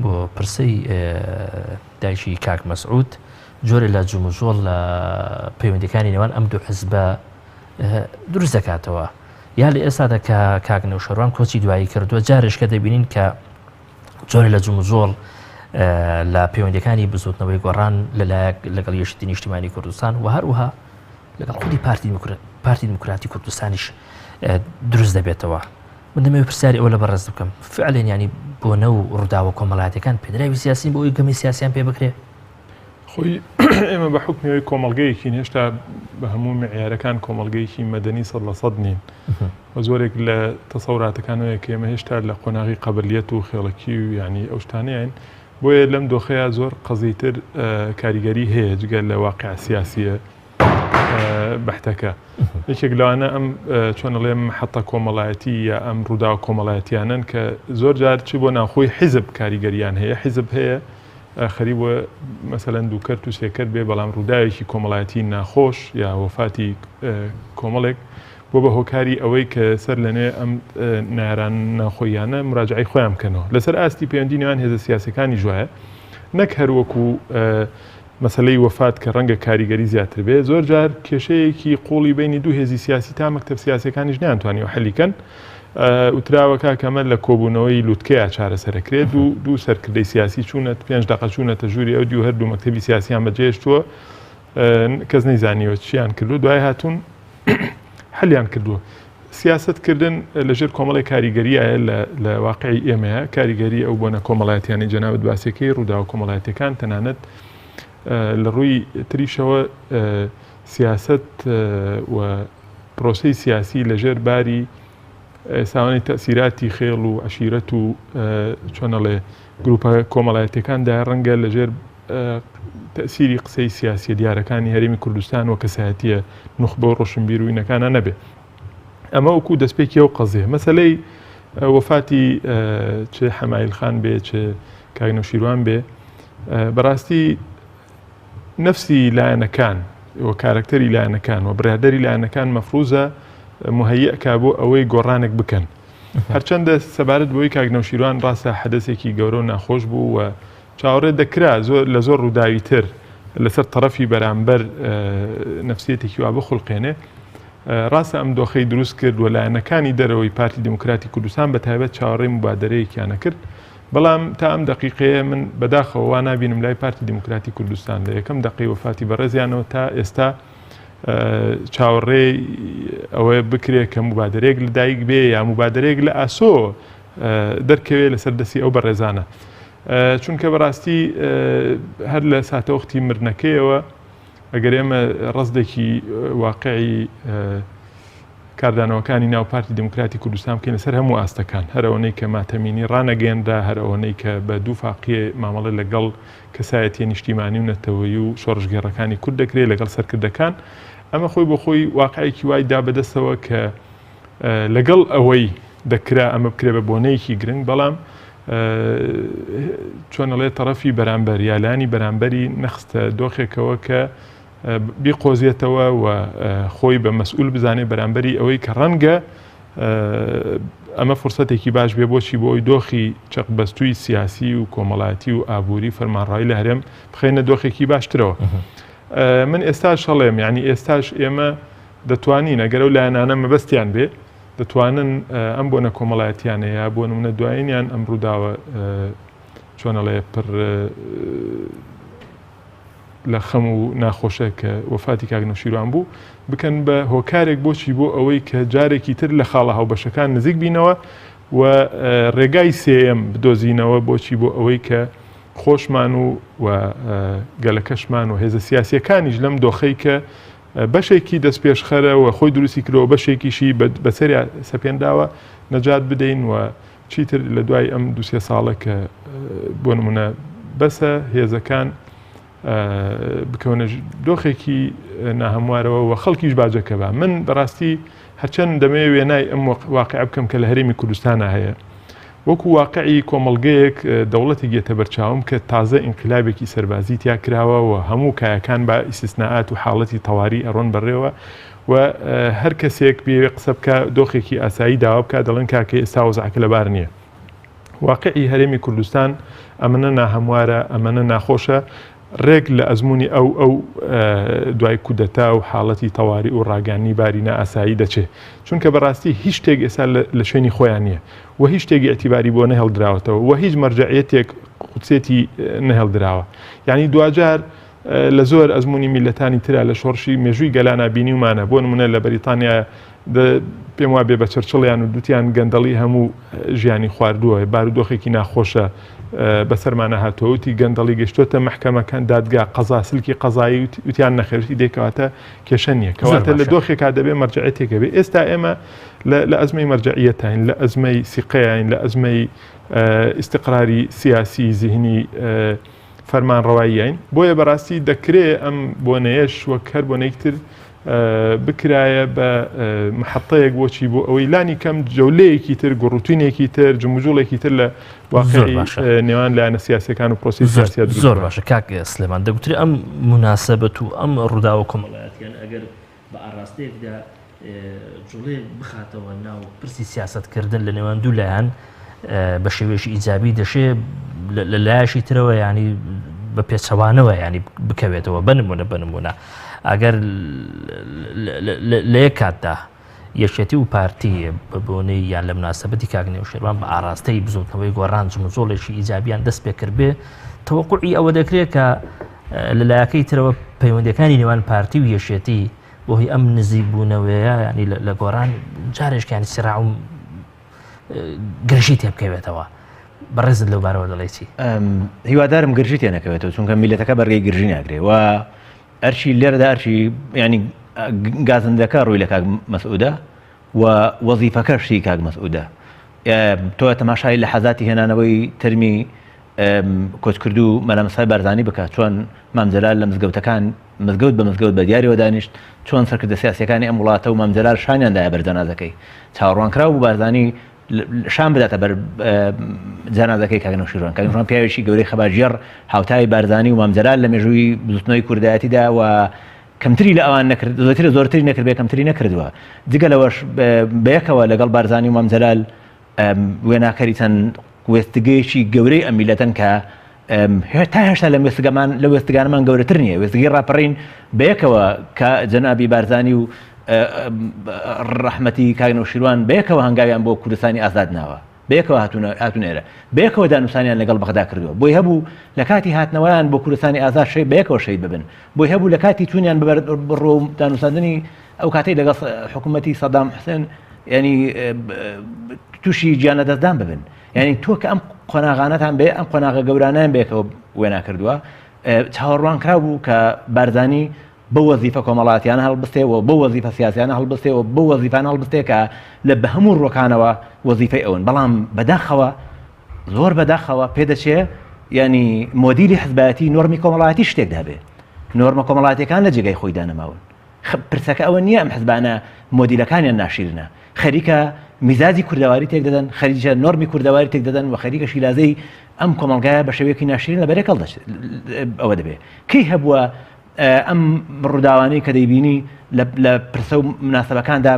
بۆ پرسەی دایکی کاک مەسعود جۆرە لە جموجۆڵ لە پەیوەندەکانی نێوان ئەم دوو حزبە دروست دەکاتەوە یا لە ئێستادا کە کاک نەوشەروان کۆچی دوایی کردووە جارێش کە دەبینین کە جۆرە لە جموجۆڵ لە پەیوەندیەکانی بزوتنەوەی گۆڕان لەلایەک لەگەڵ یەکێتی نیشتیمانی کوردستان و هەروەها لەگەڵ خودی پارتی پارتی دیموکراتی کوردستانیش دروست دەبێتەوە. من دەمەوێت پرسیاری ئەوە لە بەڕێز بکەم فعلێن ینی بۆنە و ڕووداوە کۆمەڵاتەکان پێدراوی سیاسین بۆ ئەوی گەمی سیاسیان پێ بکرێ؟ خۆی ئێمە بە حوکمی ئەوەی کۆمەڵگەیەکین هێشتا بە هەموو معیارەکان کۆمەڵگەیەکی مەدەنی 100% نین و زۆرێک لە تەسەوراتەکان هەیە کە ئێمە هێشتا لە قۆناغی قەبلیەت و خێڵەکی و یعنی ئەو شتانەیان بۆیە لەم دۆخەیە زۆر قەزیتر کاریگەری هەیە جگە لە واقع سیاسیە بەحتەکە یەکێک لەوانە ئەم چۆن ئەڵێم محەتە کۆمەڵایەتی یا ئەم ڕووداوە کۆمەڵایەتیانن کە زۆر جار چ بۆ ناوخۆی حیزب کاریگەریان هەیە حیزب هەیە خەریک بووە مەسەلەن دووکەرت و سێکەرت بێ بەڵام ڕووداوێکی کۆمەڵایەتی ناخۆش یا وەفاتی کۆمەڵێک بۆ بە هۆکاری ئەوەی کە سەر لەنوێ ئەم ناران ناخۆیانە مراجعی خۆیان بکەنەوە لەسەر ئاستی پەیوەندی نێوان هێزە سیاسەکانی ژوایە نەک هەر وەکو مەسەلەی وەفات کە ڕەنگە کاریگەری زیاتر بێ زۆر جار کێشەیەکی قوڵی بینی دوو هێزی سیاسی تا مەکتەب سیاسەکانیش نەیانتوانیوە حەلی کەن وتراوە کاکە ئەمە لە کۆبوونەوەی لوتکەیا چارەسەرەکرێت دوو دوو سەرکردەی سیاسی چوونەت پێنج دەقە چوونەتە ژووری ئەو دیو هەردوو مەکتەبی سیاسیان بەجێهێشتووە کەس نەیزانیوە چیان کردو دوای هاتوون حەلیان کردووە سیاست کردن لەژێر کۆمەڵی کاریگەریایە لە واقعی ئێمەیە کاریگەری ئەو بۆنە کۆمەڵایەتیانەی جەنابت باسیەکەی ڕووداوە کۆمەڵایەتەکان تەنانەت لە ڕووی تریشەوە سیاست و پرۆسەی سیاسی لەژێر باری ساوانی تەسیراتی خێڵ و عشیرەت و چۆنەڵێ گروپە کۆمەڵایەتەکاندا ڕەنگە لەژێر تەسیری قسەی سیاسیە دیارەکانی هەرێمی کوردستان و کەسایەتیە نوخبە و ڕۆشنبیر و ئینەکانە نەبێ ئەمە وەکو دەستپێکی ئەو قەزیە مەسلەی وەفاتی چ حەمایل خان بێ چ کاک نەوشیروان بێ بەڕاستی نەفسی لایەنەکان و کارەکتەری لایەنەکان و بڕیاردەری لایەنەکان مەفروزە مهەیئکا بۆ ئەوەی گۆڕانێک بکەن هەرچەندە سەبارەت بۆی کاک نەوشیروان ڕاستە حەدەسێکی گەورە و ناخۆش بوو و چاوەڕێ دەکرا زۆر لە زۆر ڕووداوی تر لەسەر تەڕەفی بەرامبەر نەفسیەتێکی وا بخولقێنێ. ڕاستە ئەم دۆخەی دروست کرد و لایەنەکانی دەرەوەی پارتی دیموکراتی کوردستان بە تایبەت چاوەڕێی موبادەرەیەکیانە کرد، بەڵام تا ئەم دەقیقەیە من بەداخەوە وا نابینم لای پارتی دیموکراتی کوردستان لە یەکەم دەقەی وەفاتی بەڕێزیانەوە تا ئێستا چاوەڕێی ئەوە بکرێ کە موبادەرەیەک لەدایک بێ یا موبادەرەیەک لە ئاسۆ دەرکەوێ لەسەر دەستی ئەو بەڕێزانە. چونکە بەڕاستی هەر لە ساتەوەختی مردنەکەیەوە ئەگەر ئێمە ڕەزدێکی واقعی کاردانەوەکانی ناو پارتی دموکراتی کوردستان بکەین لەسەر هەموو ئاستەکان هەر ئەوەنەی کە ماتەمینی ڕانەگەیەنرا هەر ئەوەنەی کە بە دوو فاقیە مامەڵە لەگەڵ کەسایەتیە نیشتیمانی و نەتەوەیی و شۆڕشگێڕەکانی کورد دەکرێت لەگەڵ سەرکردەکان ئەمە خۆی بۆ خۆی واقعێکی وای دا بەدەستەوە کە لەگەڵ ئەوەی دەکرا ئەمە بکرێ بە بۆنەیەکی گرنگ بەڵام چۆن ئەڵێ تەڕەفی بەرامبەر یا لایەنی بەرامبەری نەخستە دۆخێکەوە کە بیقۆزێتەوە و خۆی بە مەسئول بزانێ بەرامبەری ئەوەی کە ڕەنگە ئەمە فرسەتێکی باش بێ بۆچی بۆ ئەوی دۆخی چەقبەستووی سیاسی و کۆمەڵایەتی و ئابووری فەرمانڕایی لە هەرێم بخەینە دۆخێکی باشترەوە من ئێستاش هەڵێم یعنی ئێستاش ئێمە دەتوانین ئەگەر ئەو لایەنانە مەبەستیان بێ دەتوانن ئەم بۆنە کۆمەڵایەتیانە یا بۆ نمونە دوایینیان ئەم ڕووداوە چۆن ئەڵێ پڕ لە خەم و ناخۆشە کە وەفاتی کاک نەوشیروان بوو بکەن بە هۆکارێک بۆچی بۆ ئەوەی کە جارێکی تر لە خاڵە هاوبەشەکان نزیک بینەوە و ڕێگای سێیەم بدۆزینەوە بۆچی بۆ ئەوەی کە خۆشمان و و گەلەکەشمان و هێزە سیاسیەکانیش لەم دۆخەی کە بەشێکی دەستپێشخەرە و خۆی دروستی کردووە بەشێکیشی بەسەریا سەپێنراوە نەجات بدەین و چیتر لە دوای ئەم دوسێ ساڵە کە بۆ نمونە بەسە هێزەکان بکەونە دۆخێکی ناهەموارەوە و خەڵکیش باجەکە بە من بەڕاستی هەرچەند دەمەوێت وێنای ئەم واقع بکەم کە لە هەرێمی کوردستانە هەیە وەکو واقعی کۆمەڵگەیەک دەوڵەتێک یەتە بەرچاوم کە تازە ئینقلابێکی سەربازی تیا کراوە و هەموو کایەکان بە ئیستسنائات و حاڵەتی تەواری ئەڕۆن بەڕێوە و هەر کەسێک بێوێ قسە بکا دۆخێکی ئاسایی داوا بکا دەڵێن کاکە ئێستا وەزعەکە لەبار نییە. واقعی هەرێمی کوردستان ئەمەنە ناهەموارە ئەمەنە ناخۆشە ڕێک لە ئەزموونی ئەو ئەو دوای کودەتا و حاڵەتی تەواری و ڕاگەیاندنی باری نائاسایی دەچێ. چونکە بەڕاستی هیچ شتێک ئێستا لە شوێنی خۆیان نییە و هیچ شتێک ئیعتیباری بۆ نەهێڵدراوەتەوە و هیچ مەرجەعیەتێک قودسێتی نەهێڵدراوە. یانی دواجار لە زۆر ئەزموونی میللەتانی ترا لە شۆڕشی مێژووی گەلانا بینیومانە، بۆ نموونە لە بەریتانیا پێم وابێ بە چرچڵیان و دوتیان گەندەڵی هەموو ژیانی خواردووە، بارودۆخێکی ناخۆشە بەسەرمانە هاتووە، وتی گەندەڵی گەشتۆتە مەحکەمەکان، دادگا، قەزا، سلکی قەزایی، وتیان نەخێر، وتی دەی کەواتە کێشە نییە، کەواتە لە دۆخێکا دەبێ مەرجەعیەتێک هەبێ. ئێستا ئێمە لە ئەزمەی مەرجەعیەتاین، لە ئەزمەی سیقەیاین، لە ئەزمەی ئیستقراری سیاسی زیهنی فەرمانڕەواییین. بۆیە بەڕاستی دەکرێ ئەم بۆنەیەش وەک هەر بۆنەیەکی تر بکرایە بە محەتەیەک بۆچی بۆ ئەوەی لانی کەم جەولەیەکی تر گوڕوتینێکی تر جموجوڵێکی تر لە واقعی نێوان لایەنە سیاسەکان و پرۆسی سیاسیە زۆر باشە کاک سلێمان دەگوترێ ئەم مناسبەت و ئەم ڕووداوە کۆمەڵایەتیان ئەگەر بە ئاراستەیەکدا جوڵەیەک بخاتەوە ناو پرسی سیاسەتکردن لە نێوان دوو لایەن بە شێوەیەکی ئیجابی دەشێ لە لایەشی ترەوە ینی بە پێچەوانەوە ینی بکەوێتەوە بنمونە بنمونە ئەگەر لە یەک کاتدا یەکێتی و پارتی بە بۆنەی یان لە مناسبەتی کاک نەوشێروان بە ئاراستەی بزوتنەوەی گۆڕان جموجۆڵێکی ئیجابیان دەست پێ کردبێ تەوەقوعی ئەوە دەکرێت کە لە لایەکەی ترەوە پەیوەندەکانی نێوان پارتی و یەکێتی بۆ هی ئەم نزیک بوونەوەیە ینی لە گۆڕان جارێکیان سراع و گرژی تێبکەوێتەوە بەڕێزت لەو بارەوە دەڵێ چی؟ هیوادارم گرژی تێ نەکەوێتەوە چونکە میلەتەکە بەرگەی گرژی ناگرێ و ئەرچی لێرەدا ئەرچی ینی گازندەکە ڕووی لە کاک مەسعودە و وەزیفەکەشی کاک مەسعودە تۆ تەماشای لە حەزاتی هێنانەوەی تەرمی کۆچکردوو مەلا مستەفای بارزانی بکە چۆن مام جەلال لە مزگەوتەکان مزگەوت بە مزگەوت بە دیاریەوە دانیشت چۆن سەرکردە سیاسیەکانی ئەم وڵاتە و مام جەلال شانیان دایە بەر جەنازەکەی چاوەڕوانکراو بوو بارزانی شان بداتە بەر جەنازەکەی کاک نەوشیروان کاک نەوشیروان پیاوێکی گەورەی خەباتگێڕ هاوتای بارزانی و مام جەلال لە مێژووی بزوتنەوەی کوردایەتیدا و کەمتری لە ئەوان نەکرد زۆرتر زۆرتری نەکرد بێ کەمتری نەکردووە جگە لەوەش بەیەکەوە لەگەڵ بارزانی و مام جەلال وێناکەری چەند وێستگەیەکی گەورەی ئەم میلەتەن کە تا هێشتا لەم وێستگەمان لە وێستگانەمان گەورەتر نییە وێستگەی ڕاپەڕین بەیەکەوە کە جەنابی بارزانی و ڕەحمەتی کاک نەوشیروان بەیەکەوە هەنگاویان بۆ کوردستانی ئازاد ناوە بەیەکەوە هاتوون ئێرە بەیەکەوە دانوسانیان لەگەڵ بەغدا کردووە بۆی هەبوو لە کاتی هاتنەوەیان بۆ کوردستانی ئازاد شەی بەیەکەوە شەید ببن بۆی هەبوو لە کاتی چوونیان بەبەر بڕۆ دانوساندنی ئەو کاتەی لەگەڵ حکوومەتی سەدام حوسێن ینی تووشی گیان لەدەستدان ببن یعنی تۆ کە ئەم قۆناغانەتان بێ ئەم قۆناغە گەورانیان بێکەوە وێنا کردووە چاوەڕوان کرا بوو کە بارزانی بۆ وەزیفە کۆمەڵاتیانە هەڵبستێ و بۆ وەزیفە سیاسیانە هەڵبستێ و بۆ وەزیفانە هەڵبستێ کە لە بە هەموو ڕوەکانەوە وەزیفەی ئەون بەڵام بەداخەوە زۆر بەداخەوە پێدەچێ ینی مۆدیلی حزبایەتی نۆرمی کۆمەڵایەتی شتێک دابێ نۆرمە کۆمەڵاتیەکان لە جێگای خۆیدا نەماون پرسەکە ئەوە نییە ئەم حزبانە مۆدیلەکانیان ناشیرنە، خەریکە میزاجی کوردەواری تێک دەدەن، خەریکە نۆرمی کوردەواری تێک دەدەن و خەریکە شیلازەی ئەم کۆمەڵگایە بە شێوەیەکی ناشرین لە بەرێک هەڵدەچێت ئەوە دەبێ. کەی هەبووە ئەم ڕووداوانەی کە دەیبینی لە پرسە و مناسبەکاندا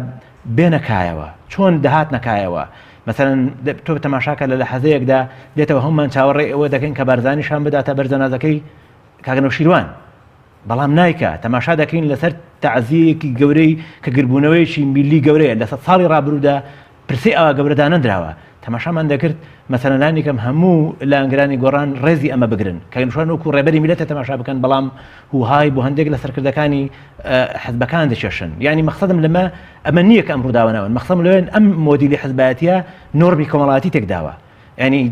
بێنە کایەوە چۆن دەهاتنە کایەوە مەسەلەن تۆ تەماشاکە لە لەحەزەیەکدا دێتەوە هەمومان چاوەڕێی ئەوە دەکەین کە بارزانی شان بداتە بەر جەنازەکەی کاک نەوشیروان بەڵام نایکا، تەماشا دەکەین لەسەر تەعزیەیەکی گەورەی کە گربوونەوەیەکی میللی گەورەیە لە سەدساڵی ڕابروودا پرسەی ئاوا گەورە دانەندراوە، تەماشامان دەکرد مەسەلەن لانیکەم هەموو لایەنگرانی گۆڕان ڕێزی ئەمە بگرن کە چۆن وەکو ڕێبەری میللەتە تەماشا بکەن بەڵام هوهای بۆ هەندێک لە سەرکردەکانی حزبەکان دەکێشن یانی مەخسەدم لەمە ئەمە نییە کە ئەم ڕووداوە ناون مەخسەم لەوێن ئەم مۆدیلی حزبایەتیە نۆرمی کۆمەڵایەتی تێکداوە یانی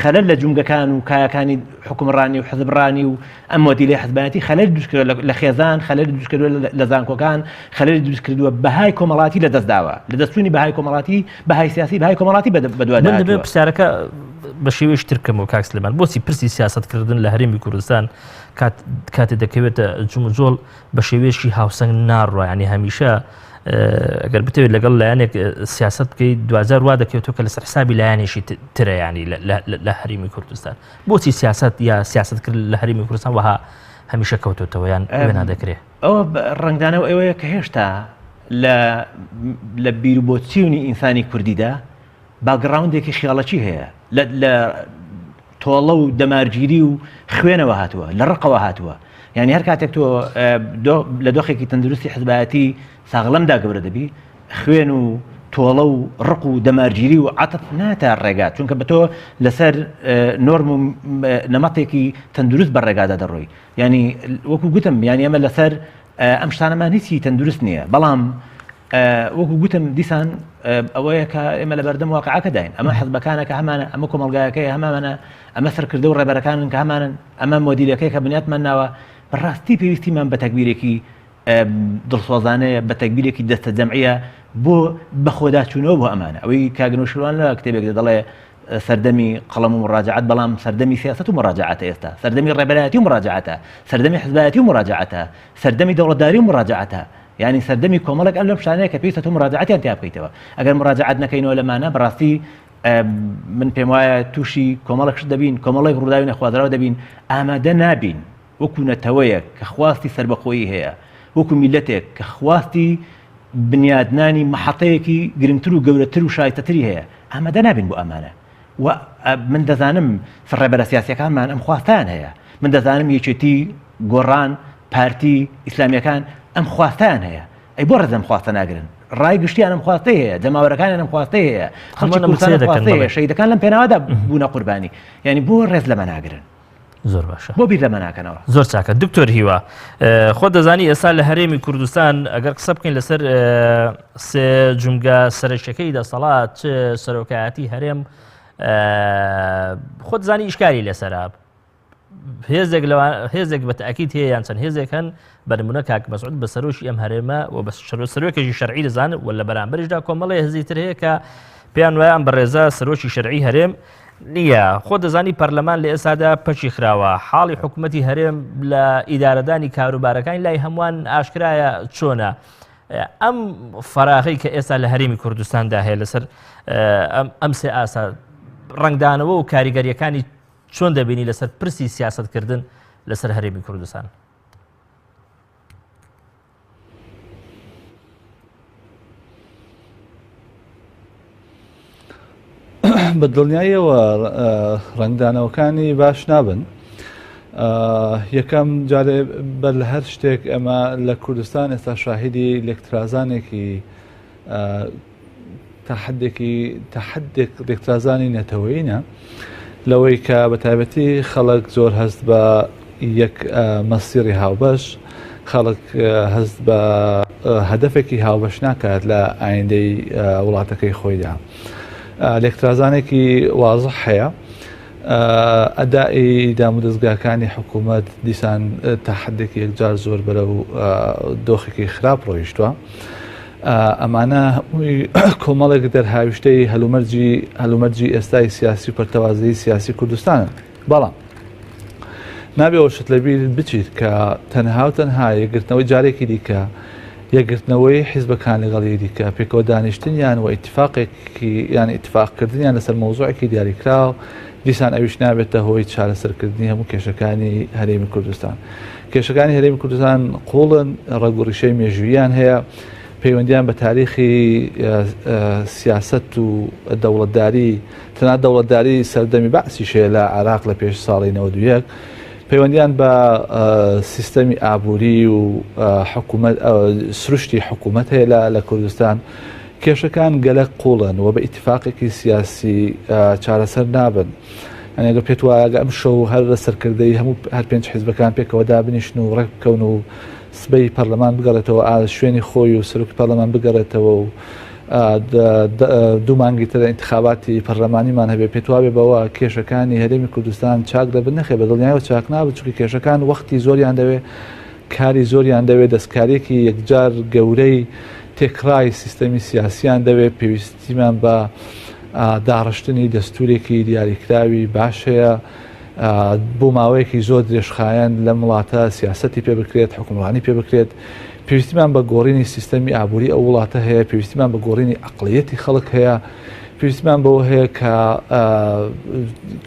خەلەل لە جومگەکان و کایەکانی حکومڕانی و حزبڕانی و ئەم مۆدیلی حزبایەتی خەلەل دروست کردووە لە خێزان خەلەل دروست کردووە لە زانکۆکان خەلەل دروست کردووە بەهای کۆمەڵاتی لە دەست داوە لە دەستچوونی بەهای کۆمەڵاتی بەهای سیاسی بەهای کۆمەڵاتی بەدواداوە من دەبێت پرسیارەکە بە شێوەیەکی تر بکەمەوە کاک سلێمان بۆچی پرسی سیاسەتکردن لە هەرێمی کوردستان کات کاتێ دەکەوێتە جموجۆڵ بە شێوەیەکی هاوسەنگ ناڕوا ینی هەمیشە ئەگەر بتەوێت لەگەڵ لایەنێک سیاست بکەیت دوجار وا دەکەوێتەوە کە لەسەر حسابی لایەنێکی ترەیانی لە هەرێمی کوردستان بۆچی سیاست یا سیاست کرد لە هەرێمی کوردستان وەها هەمیشە کەوتوتەوە یان وێنا دەکرێت ئەوە ڕەنگدانەوە ئەوەیە کە هێشتا لە لە بیر و بۆچیونی ئینسانی کوردیدا باگڕاوندێکی خیاڵەکی هەیە لە تۆڵە و دەمارگیری و خوێنەوە هاتووە، لە ڕقەوە هاتووە. یانی هەر کاتێک تۆ لە دۆخێکی تەندروستی حزبایەتی ساغڵەمدا گەورە دەبی، خوێن و تۆڵە و ڕق و دەمارگیری و عەتف ناتە ڕێگا چونکە بە تۆ لەسەر نۆرم و نەمەتێکی تەندروست بە ڕێگادا دەڕۆی ینی وەکو گوتم یانی ئەمە لەسەر ئەم شتانەمان هیچی تەندروست نییە بەڵام وەکو گوتم دیسان ئەوەیە کە ئێمە لە بەردەم واقعەکەداین ئەمە حزبەکانە کە هەمانە ئەمە کۆمەلگایەکەی هەمانە ئەمە سەرکردە و ڕێبەرەکانن کە هەمانن ئەمە مۆدیلەکەی کە بنیاتمان ناوە بەڕاستی پێویستیمان بە تەگبیرێکی دڵسۆزانەیە بە تەگبیرێکی دەستە جەمعیە بۆ بەخۆداچوونەوە بۆ ئەمانە ئەوەی کاک نەوشیروان لە کتێبێکدا دەڵێ سەردەمی قەڵەم و مڕاجعات بەڵام سەردەمی سیاست و مڕاجعاتە ئێستا سەردەمی ڕێبەرایەتی و مڕاجعاتە سەردەمی حزبایەتی و مڕاجعاتە سەردەمی دەوڵەتداری و مڕاجعاتە یعنی سەردەمی کۆمەڵێک ئەم لەم شتانەیە کە پێویستە تۆ مڕاجعاتیان تیا بکەیتەوە ئەگەر مڕاجعات نەکەینەوە لەمانە بەڕاستی من پێم وایە تووشی کۆمەڵێک شت دەبین کۆمەڵێک ڕووداوی نەخوازراو دەبین ئامادە نابین وەکو نەتەوەیەک کە خواستی سەربەخۆیی هەیە، وەکو میللەتێک کە خواستی بنیادنانی مەحەتەیەکی گرنگتر و گەورەتر و شایستەتری هەیە، ئامادە نابین بۆ ئەمانە و من دەزانم ڕێبەرە سیاسیەکانمان ئەم خواستەیان هەیە، من دەزانم یەکێتی، گۆڕان، پارتی، ئیسلامیەکان ئەم خواستەیان هەیە، ئەی بۆ ڕێز لەم خواستە ناگرن؟ ڕای گشتیان ئەم خواستەی هەیە، جەماوەرەکانیان ئەم خواستەی هەیە، خەڵکی کوردستان ئەم خواستەی هەیە، شەهیدەکان لەم پێناوەدا بوونە قوربانی، یانی بۆ ڕێز لەمە ناگرن؟ زۆر باشە بۆ بیر لەمە ناکەنەوە؟ زۆر چاکە دکتۆر هیوا خۆت دەزانی ئێستا لە هەرێمی کوردستان ئەگەر قسە بکەین لەسەر سێ جومگە سەرەکیەکەی دەسەڵات چ سەرۆکایەتی هەرێم خۆت زانی ئیشکاری لەسەرە هێزێک لە هێزێک بە تاکیت هەیە یان چەند هێزێک هەن بە نمونە کاک مەسعود بە سەرۆکی ئەم هەرێمە و بە سەرۆکێکی شەرعی دەزانن و لە بەرامبەریشدا کۆمەڵی هێزی تر هەیە کە پێیان وایە ئەم بەڕێزە سەرۆکی شەرعی هەرێم نییە. خۆت دەزانی پەرلەمان لە ئێستادا پەکی خراوە، حاڵی حکومەتی هەرێم لە ئیدارەدانی کاروبارەکانی لای هەمووان ئاشکرایە چۆنە. ئەم فەراغەی کە ئێستا لە هەرێمی کوردستاندا هەیە لەسەر ئەم سێ ئاسا ڕەنگدانەوە و کاریگەریەکانی چۆن دەبینی لەسەر پرسی سیاستکردن لەسەر هەرێمی کوردستان؟ بە دڵنیاییەوە ڕەنگدانەوەکانی باش نابن. یەکەم جارێ بەر لە هەر شتێک ئەمە لە کوردستان ئێستا شاهیدی لێکترازانێکی تا حدێکی تا حدێک لێکترازانی نەتەوەیینە لەوەی کە بە تایبەتی خەڵک زۆر هەست بە یەک مەسیڕی هاوبەش خەڵک هەست بە هەدەفێکی هاوبەش ناکات لە ئایندەی وڵاتەکەی خۆیدا لێکترازانێکی وازح هەیە ئەدائی دامودەزگاکانی حکوومەت دیسان تا حدێکی یەکجار زۆر بەرەو دۆخێکی خراپ ڕۆیشتووە. ئەمانە هەمووی کۆمەڵێک دەرهاویشتەی هەلومەرجی هەلومەرجی ئێستای سیاسی و پەرتەوازەیی سیاسی کوردستانن. بەڵام نابێ ئەوەشت لەبیر بچیت کە تەنها و تەنها یەکگرتنەوەی جارێکی دیکە یەکگرتنەوەی حیزبەکان لەگەڵ یەکدیکە پێکەوە دانیشتنیان و ئیتفاقێکی یان ئیتفاقکردنیان لەسەر مەوزوعێکی دیاریکراو دیسان ئەویش نابێتە هۆی چارەسەرکردنی هەموو کێشەکانی هەرێمی کوردستان. کێشەکانی هەرێمی کوردستان قوڵن، ڕەگ و ڕیشەی مێژووییان هەیە، پەیوەندیان بە تاریخی سیاسەت و دەوڵەتداری، تەنانەت دەوڵەتداری سەردەمی بەعسیش هەیە لە عێراق لە پێش ساڵی 91، پەیوەندیان بە سیستەمی ئابووری و حکوومەت سروشتی حکوومەت هەیە لە کوردستان. کێشەکان گەلەک قوڵن و بە ئیتفاقێکی سیاسی چارەسەر نابن. یانی ئەگەر پێت وایە ئەگەر ئەمشەو هەر سەرکردەی هەموو هەر پێنج حیزبەکان پێکەوە دابنیشن و ڕێک بکەون و سبەی پەرلەمان بگەڕێتەوە شوێنی خۆی و سەرۆکی پەرلەمان بگەڕێتەوە و دوو مانگی تر ئینتخاباتی پەرلەمانیمان هەبێ پێت وابێ بەوە کێشەکانی هەرێمی کوردستان چاک دەبن نەخێ بە دڵنیایەوە چاک نابن چونکە کێشەکان وەختی زۆریان دەوێ کاری زۆریان دەوێت دەستکاریەکی یەکجار گەورەی تێکڕای سیستەمی سیاسیان دەوێت پێویستیمان بە داڕشتنی دەستورێکی دیاریکراوی باش هەیە بۆ ماوەیەکی زۆر درێژخایەن لەم وڵاتە سیاسەتی پێ بکرێت حکومڕانی پێ بکرێت پێویستیمان بە گۆڕینی سیستەمی ئابووری ئەو وڵاتە هەیە پێویستیمان بە گۆڕینی ئەقلیەتی خەڵک هەیە پێویستمان بەوە هەیە کە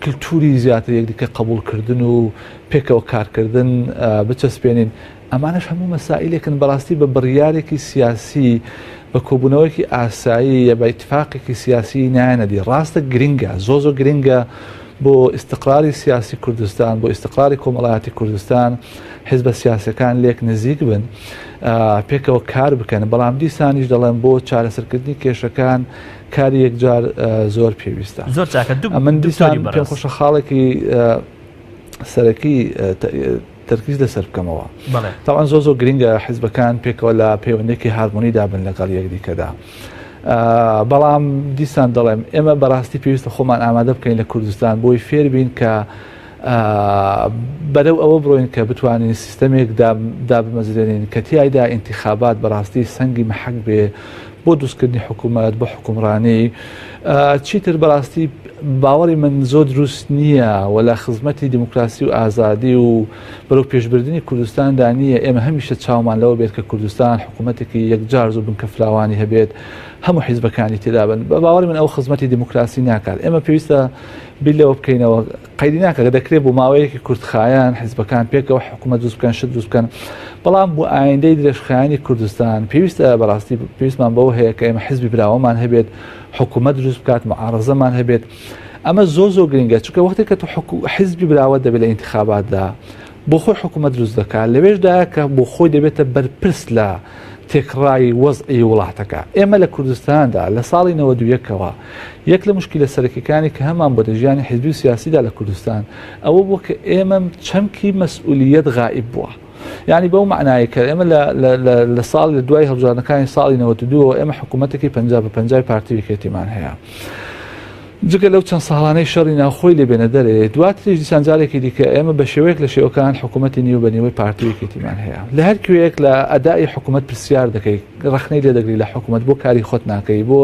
کللتوری زیاتر یەکدیکە قبولکردن و پێکەوە کارکردن بچەسپێنین، ئەمانەش هەموو مەسائیلێکن بەڕاستی بە بڕیارێکی سیاسی، بە کۆبوونەوەیەکی ئاسایی یا بە ئیتفاقێکی سیاسی نایەنە دی. ڕاستە گرنگە، زۆر زۆر گرنگە بۆ ئیستقراری سیاسی کوردستان، بۆ ئیستقراری کۆمەڵایەتی کوردستان حیزبە سیاسیەکان لێک نزیک بن. پێکەوە کار بکەن بەڵام دیسانیش دەڵێم بۆ چارەسەرکردنی کێشەکان کاری یەکجار زۆر پێویستە زۆر چاکە من دیسان پێم خۆشە خاڵێکی سەرەکی تەرکیز لەسەر بکەمەوە تاوان زۆ زۆر گرنگە حیزبەکان پێکەوە لە پەیوەندێکی هارمۆنیدا بن لەگەڵ یەکدیکەدا بەڵام دیسان دەڵێم ئێمە بەڕاستی پێویستە خۆمان ئامادە بکەین لە کوردستان بۆی فێربین کە بەرەو ئەوە بڕۆین کە بتوانین سیستەمێک دابمەزرێنین کە تیایدا ئینتیخابات بەڕاستی سەنگی مەحەک بێ بۆ دروستکردنی حکوومەت بۆ حکومڕانی چیتر بەڕاستی باوەڕی من زۆر دروست نییە و لە خزمەتی دیموکراسی و ئازادی و بەرەو پێشبردنی کوردستاندا نییە ئێمە هەمیشە چاومان لەوە بێت کە کوردستان حکوومەتێکی یەکجار زۆر بنکە فراوانی هەبێت هەموو حیزبەکانی تێدا بن بە باوەڕی من ئەو خزمەتی دیموکراسی ناکات ئێمە پێویستە بیر لەوە بکەینەوە قەیدی ناکە دەکرێت بۆ ماوەیەکی کورتخایەن حیزبەکان پێکەوە حکوومەت دروست بکەن شت دروست بکەن بەڵام بۆ ئایندەی درێژخایەنی کوردستان پێویستە بەڕاستی پێویستمان بەوە هەیە کە ئێمە حیزبی براوەمان هەبێت حکوومەت دروست بکات معارەزەمان هەبێت ئەمە زۆر زۆر گرنگە چونکە وەختێک کە تۆ حیزبی براوە دەبێت لە ئینتخاباتدا بۆ خۆی حکوومەت دروست دەکات لەوێشدا کە بۆ خۆی دەبێتە بەرپرس لە تێکڕای وەزعی وڵاتەکە. ئێمە لە کوردستاندا لە ساڵی 91ەوە یەک لە مشکلە سەرەکیەکانی کە هەمان بۆ لە ژیانی حیزبی و سیاسیدا لە کوردستان ئەوە بووە کە ئێمە چەمکی مەسئولیەت غائیب بووە. یعنی بەو معنایە کە ئێمە لە ساڵ لە دوای هەڵبژاردنەکانی ساڵی 92 ئێمە حکوومەتێکی 50 بە 50 پارتی یەکێتیمان هەیە. جگە لەو چەند ساڵانەی شەڕی ناوخۆی لێ بێنە دەرێ، دواتریش دیسان جارێکی دیکە ئێمە بە شێوەیەک لە شێوەکان حکوومەتی نیو بە نیوەی پارتی و یەکێتیمان هەیە. لە هەر کوێیەک لە ئەدائی حکوومەت پرسیار دەکەی، ڕەخنەی لێ دەگری لە حکوومەت بۆ کاری خۆت ناکەی، بۆ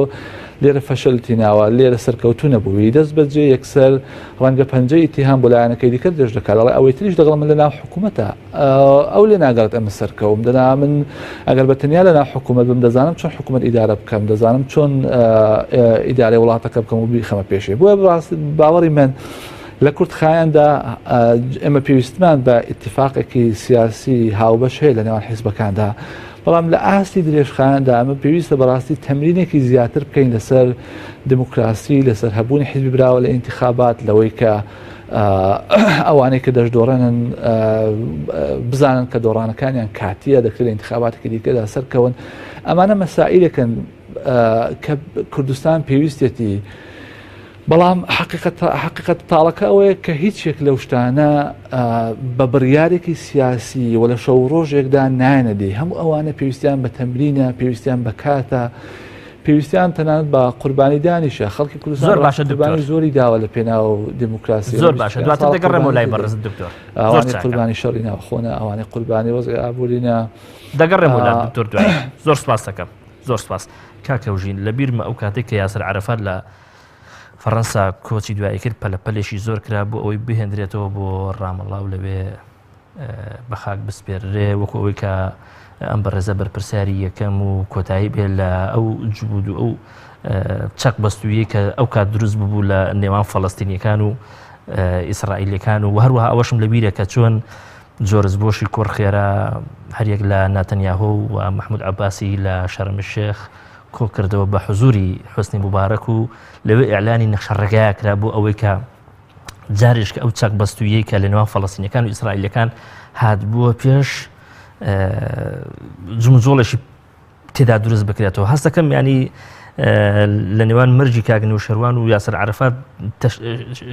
لێرە فەشەلت هیناوە، لێرە سەرکەوتوو نەبووی، دەست بەجێ یەکسەر ڕەنگە پەنجەی ئیتیهام بۆ لایەنەکەی دیکە درێژ دەکات، دەڵێ ئەوەی تریش لەگەڵ من لە ناو حکوومەتە. ئەو لێ ناگەڕێت ئەمن سەرکەوم دەنا من ئەگەر بە تەنیا لەناو حکوومەت بم دەزانم چۆن حکوومەت ئیدارە بکەم دەزانم چۆن ئیدارەی وڵاتەکە بکەم و بیخەمە پێشێ بۆیە بەڕاست باوەڕی من لە کورت خایەندا ئێمە پێویستمان بە ئیتفاقێکی سیاسی هاوبەش هەیە لە نێوان حیزبەکاندا بەڵام لە ئاستی درێژخایەندا ئەمە پێویستە بەڕاستی تەمرینێکی زیاتر بکەین لەسەر دموکراسی لەسەر هەبوونی حیزبی براوە لە ئینتخابات لەوەی کە ئەوانەی کە دەشدۆڕێنن بزانن کە دۆڕانەکانیان کاتیە دەکرێت لە ئینتخاباتێکی دیکەدا سەرکەون ئەمانە مەسائیلێکن کە کوردستان پێویستێتی بەڵام حقیقت تاڵەکە ئەوەیە کە هیچ یەک لەو شتانە بە بڕیارێکی سیاسی و لە شەو ڕۆژێکدا نایەنەدی هەموو ئەوانە پێویستیان بە تەمرینە پێویستیان بە کاتە پێویستیان تەنانەت بە قوربانی دانیشە خەڵکی کوردستان زۆر باشە قوربانی دکتۆر زۆری داوە لە پێناو دیموکراسی زۆر باشە دواتر دەگەڕێمەوە لای بەڕێزت دکتۆر زۆر ئەوانەی چاکە قوربانی شەڕی ناوخۆنە ئەوانەی قوربانی وەزعی ئابوورینە دەگەڕێمەوە لات دکتۆر دوایی زۆر سپاس دەکەم زۆر سپاس کاک هەوژین لە بیرمە ئەو کاتێک کە یاسر عەرەفات لە فەڕەنسا کۆچی دوایی کرد پەلەپەلێکی زۆر کرا بۆ ئەوەی بهێندرێتەوە بۆ ڕامەڵا و لەوێ بە خاک بسپێررێ وەکو ئەوەی کە ئەم بەڕێزە بەرپرسیاری یەکەم و کۆتایی بێ لە ئەو جبود و ئەو چەق بەستوویەی کە ئەو کات دروست ببوو لە نێوان فەڵستینیەکان و ئیسرائیلەکان و هەروەها ئەوەشم لەبیرە کە چۆن جۆرز بۆشی کوڕ خێرا هەریەک لە ناتەنیاهۆ و مححمود عباسی لە شەرم شێخ کۆکردەوە بە حزوری حوسنی مبارەک و لەوێ ئیعلانی نەخشە ڕێگایە کرا بۆ ئەوەی کە جارێش کە ئەو چەق بەستوویەی کە لە نێوان فەڵەستینەکان و ئیسرائیلەکان هاتبووە پێش جمجۆڵێکی تێدا دروست بکرێتەوە هەستەکەم ینی لە نێوان مەرجی کاک نەوشێروان و یاسر عرفات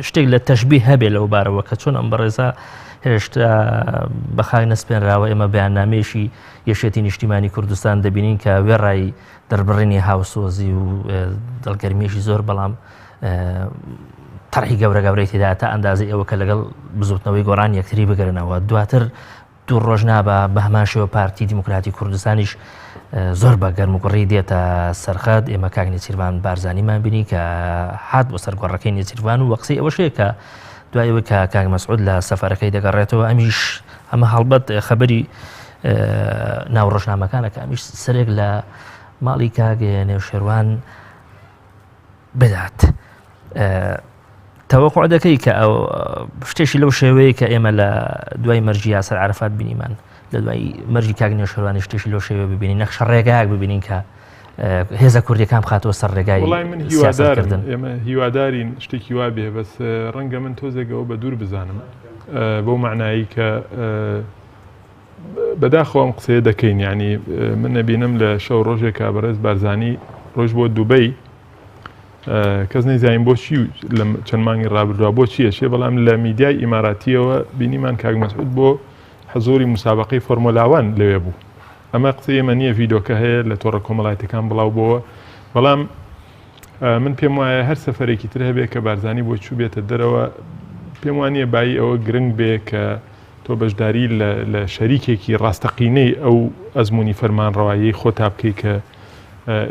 شتێک لە تەشبی هەبێ لەو بارەوە کە چۆن ئەم بەڕێزە هێشتا بە خاک نەسپێنراوە ئێمە بەیاننامەیەکی یەکێتی نیشتیمانی کوردستان دەبینین کە وێڕای دەربڕینی هاوسۆزی و دڵگەرمیەکی زۆر بەڵام تەرحی گەورە گەورەی تێدا تا ئەندازەی ئەوە کە لەگەڵ بزوتنەوەی گۆڕان یەکتری بگرنەوە دواتر دوو ڕۆژ نابا بە هەمان شێوە پارتی دیموکراتی کوردستانیش زۆر بە گەرموگوڕی دێتە سەرخەت ئێمە کاک نێچیرڤان بارزانیمان بینی کە هات بۆ سەر گۆڕەکەی نێچیرڤان و وەقسەی ئەوەشەیە کە دوای ئەوەی کە کاک مەسعود لە سەفەرەکەی دەگەڕێتەوە ئەمیش ئەمە هەڵبەت خەبەری ناو ڕۆژنامەکانە کە ئەمیش سەرێک لە ماڵی کاک نێوشێروان بدات. تەوەقع دەکەی کە ئەو شتێکی لەو شێوەیە کە ئێمە لە دوای مەرجی یاسەر عرفات بینیمان لە دوای مەرجی کاک نێوشێروانی شتێکی لەو شێوە ببینین نەخشە ڕێگایەک ببینین کە هێزە کوردیەکان بخاتەوە سەر ڕێگای وڵای من هیوادارم ئێمە هیوادارین شتێکی وا بێ بەس ڕەنگە من تۆزێکەوە بە دوور بزانم بەو معنایی کە بەداخەوە ئەم قسەیە دەکەین یعنی من نەبینم لە شەو ڕۆژێکا بەڕێز بارزانی ڕۆژ بۆ دوبەی کەس نەیزانین بۆچی لە چەند مانگی ڕابردووە بۆچی ئەچێ بەڵام لە میدیای ئیماراتیەوە بینیمان کاک مەسعود بۆ حزوری مسابقەی فۆرمۆلاوان لەوێ بوو ئەمە قسەی ئێمە نییە ڤیدۆکە هەیە لە تۆڕە کۆمەڵایەتەکان بڵاو بۆوە بەڵام من پێم وایە هەر سەفەرێکی تر هەبێ کە بارزانی بۆ چوو بێتە دەرەوە پێم وانە بایی ئەوە گرنگ بێ کە تۆ بەشداری لە شەریکێکی ڕاستەقینەی ئەو ئەزمموی فەرمانڕەوایی خۆتا بکەی کە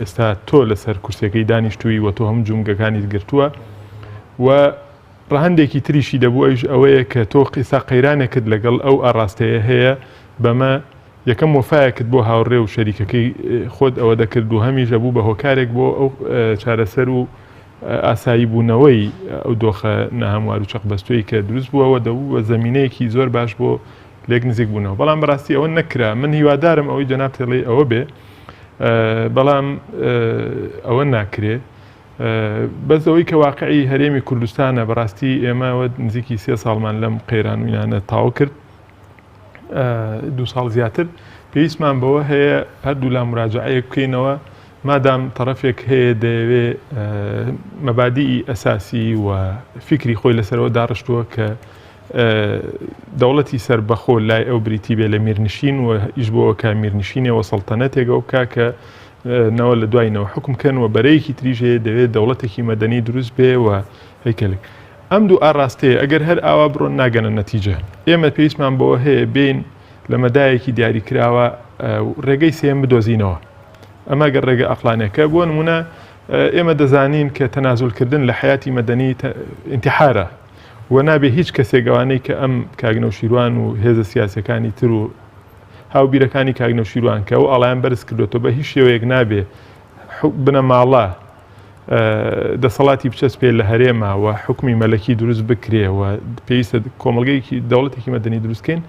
ئێستا تۆ لەسەر کورسیەکەی دانیشتووی و تۆ هەموو جومگەکانیت گرتووە و ڕەهەندێکی تریشی دەبوو ئەویش ئەوەیە کە تۆ ئێستا قەیرانێکت لەگەڵ ئەو ئاڕاستەیە هەیە بەمە یەکەم وەفایەکت بۆ هاوڕێ و شەریکەکەی خۆت ئەوە دەکرد و هەمیش ئەبوو بە هۆکارێک بۆ ئەو چارەسەر و ئاسایی بوونەوەی ئەو دۆخە ناهەموار و چەقبەستووی کە دروست بووەوە دەبوو بە زەمینەیەکی زۆر باش بۆ لێک نزیک بوونەوە بەڵام بەڕاستی ئەوە نەکرا من هیوادارم ئەوەی جەناب تێڵی ئەوە بێ بەڵام ئەوە ناکرێ بەس ئەوەی کە واقعی هەرێمی کوردستانە بەڕاستی ئێمە نزیکی سێ ساڵمان لەم قەیران وینانە تاو کرد دو ساڵ زیاتر پێویستمان بەوە هەیە هەردوو لا مراجعەیەک بکەینەوە مادام تەڕەفێک هەیە دەیەوێ مەبادیئی ئەساسی و فیکری خۆی لەسەرەوە داڕشتووە کە دەوڵەتی سەربەخۆ لای ئەو بریتی بێ لە میرنشین و ئیش بۆ کە میرنشینێ و سەڵتەنەتێکەوە بکا کە نەوە لە دوای نەوە حکم کەن و بەرەیەکی تریش هەیە دەوێت دەوڵەتێکی مەدەنی دروست بێ و هەیکەلێک ئەم دوو ئاڕاستەیە ئەگەر هەر ئاوا بڕۆن ناگەنە نەتیجە ئێمە پێویستمان بەوە هەیە بین لە مەدایەکی دیاریکراوە ڕێگەی سێم بدۆزینەوە ئەمە گەر ڕێگە ئەقڵانیەکە بۆ نمونە ئێمە دەزانین کە تەنازولکردن لە حیاتی مەدەنی ئینتحارە و نابێ هیچ کەسێک ئەوانەی کە ئەم کاک نەوشیروان و هێزە سیاسەکانی تر و هاوبیرەکانی کاک نەوشیروان کە ئەو ئاڵایان بەرز کردوێتەوە بە هیچ شێوەیەک نابێ بنەماڵە دەسەڵاتی بچەسپێ لە هەرێما و حکومی مەلەکی دروست بکرێ و پێویستە کۆمەڵگەیەکی دەوڵەتێکی مەدەنی دروستکەین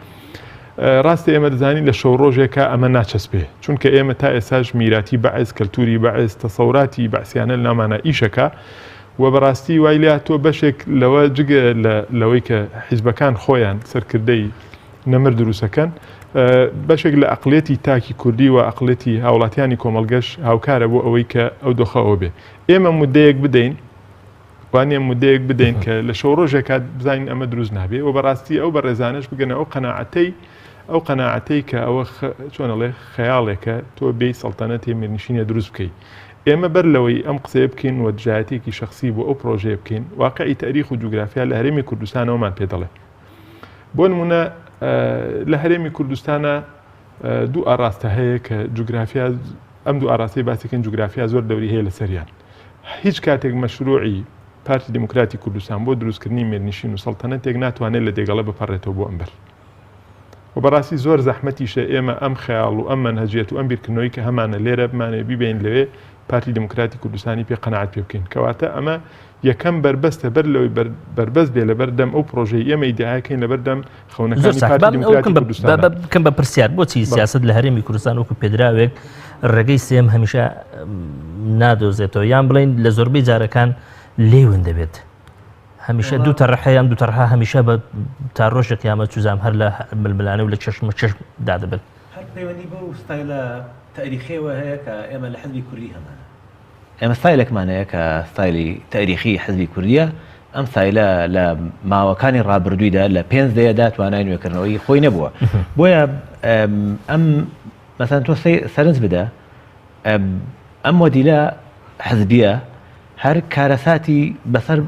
ڕاستە ئێمە دەزانین لە شەو ڕۆژێکا ئەمە ناچەسپێ چونکە ئێمە تا ئێساش میراتی بەعس کەلتوری بەعس تەسەوراتی بەعسیانە لە ناومانا ئیشەکا و بەڕاستی وای لێهاتووە بەشێک لەوە جگە لە لەوەی کە حیزبەکان خۆیان سەرکردەی نەمر دروستەکەن بەشێک لە ئەقلیەتی تاکی کوردی و ئەقلیەتی هاوڵاتیانی کۆمەڵگەش هاوکارە بۆ ئەوەی کە ئەو دۆخە ئەوە بێ ئێمە مدەیەک بدەین وانە مدەیەک بدەین کە لە شەو ڕۆژێکات بزانین ئەمە دروست نابێ و بەڕاستی ئەو بەڕێزانەش بگەنە ئەو قەناعەتەی ئەو قەناعەتەی کە ئەوە چۆنەڵێ خەیاڵێکە تۆ بێی سەڵتەنەتێ میرنشینە دروست بکەی ئێمە بەر لەوەی ئەم قسەیە بکەین و دژایەتێکی شخصی بۆ ئەو پرۆژەیە بکەین واقعی تاریخ و جوگرافیا لە هەرێمی کوردستانەوەمان پێ دەڵێ بۆ نمونە لە هەرێمی کوردستانە دوو ئاراستە هەیە کە جوگرافیا ئەم دوو ئاراستەی باسیکەن جوگرافیا زۆر دەوری هەیە لەسەریان هیچ کاتێک مەشروعی پارتی دیموکراتی کوردستان بۆ دروستکردنی مێرنشین و سەڵتەنەتێک ناتوانێت لە دێگەڵە بپەڕێتەوە بۆ ئەمبەر و بەڕاستی زۆر زەحمەتیشە ئێمە ئەم خەیاڵ و ئەم مەنهەجیەت و ئەم بیرکردنەوەی کە هەمانە لێرە بمانەوێ بیبەین لەوێ پارتی دیموکراتی کوردستانی پێ قەناعەت پێ بکەین کەواتە ئەمە یەکەم بەربەستە بەر لەوەی بەربەست بێ لەبەر دەم ئەو پرۆژەی ئێمە ئیدعاکەین لەبەر دەم خەونەکانی پارتی دیموکراتی کوردستان بکەم بە پرسیار بۆچی سیاست لە هەرێمی کوردستان وەکو پێدراوێک ڕێگەی سێم هەمیشە نادۆزێتەوە یان بڵین لە زۆربەی جارەکان لێون دەبێت هەمیشە دوو تەڕحە یان دوو تەڕحە هەمیشە بە تا ڕۆژی قیامەت چوزام هەر لە ململانێ و لە چەشمە چەشم دادەبن. هەر پەیوەندی بەو ستایلە تاریخیەوە هەیە کە ئێمە لە حزبی کوردی هەمانە. ئێمە ستایلێکمان هەیە کە ستایلی تاریخی حزبی کوردیە، ئەم ستایلە لە ماوەکانی ڕابردوویدا لە پێنج دەیەدا توانای نوێکردنەوەی خۆی نەبووە. بۆیە ئەم مەسەن تۆ سەرنج بدە ئەم مۆدیلە حزبیە هەر کارەساتی بەسەر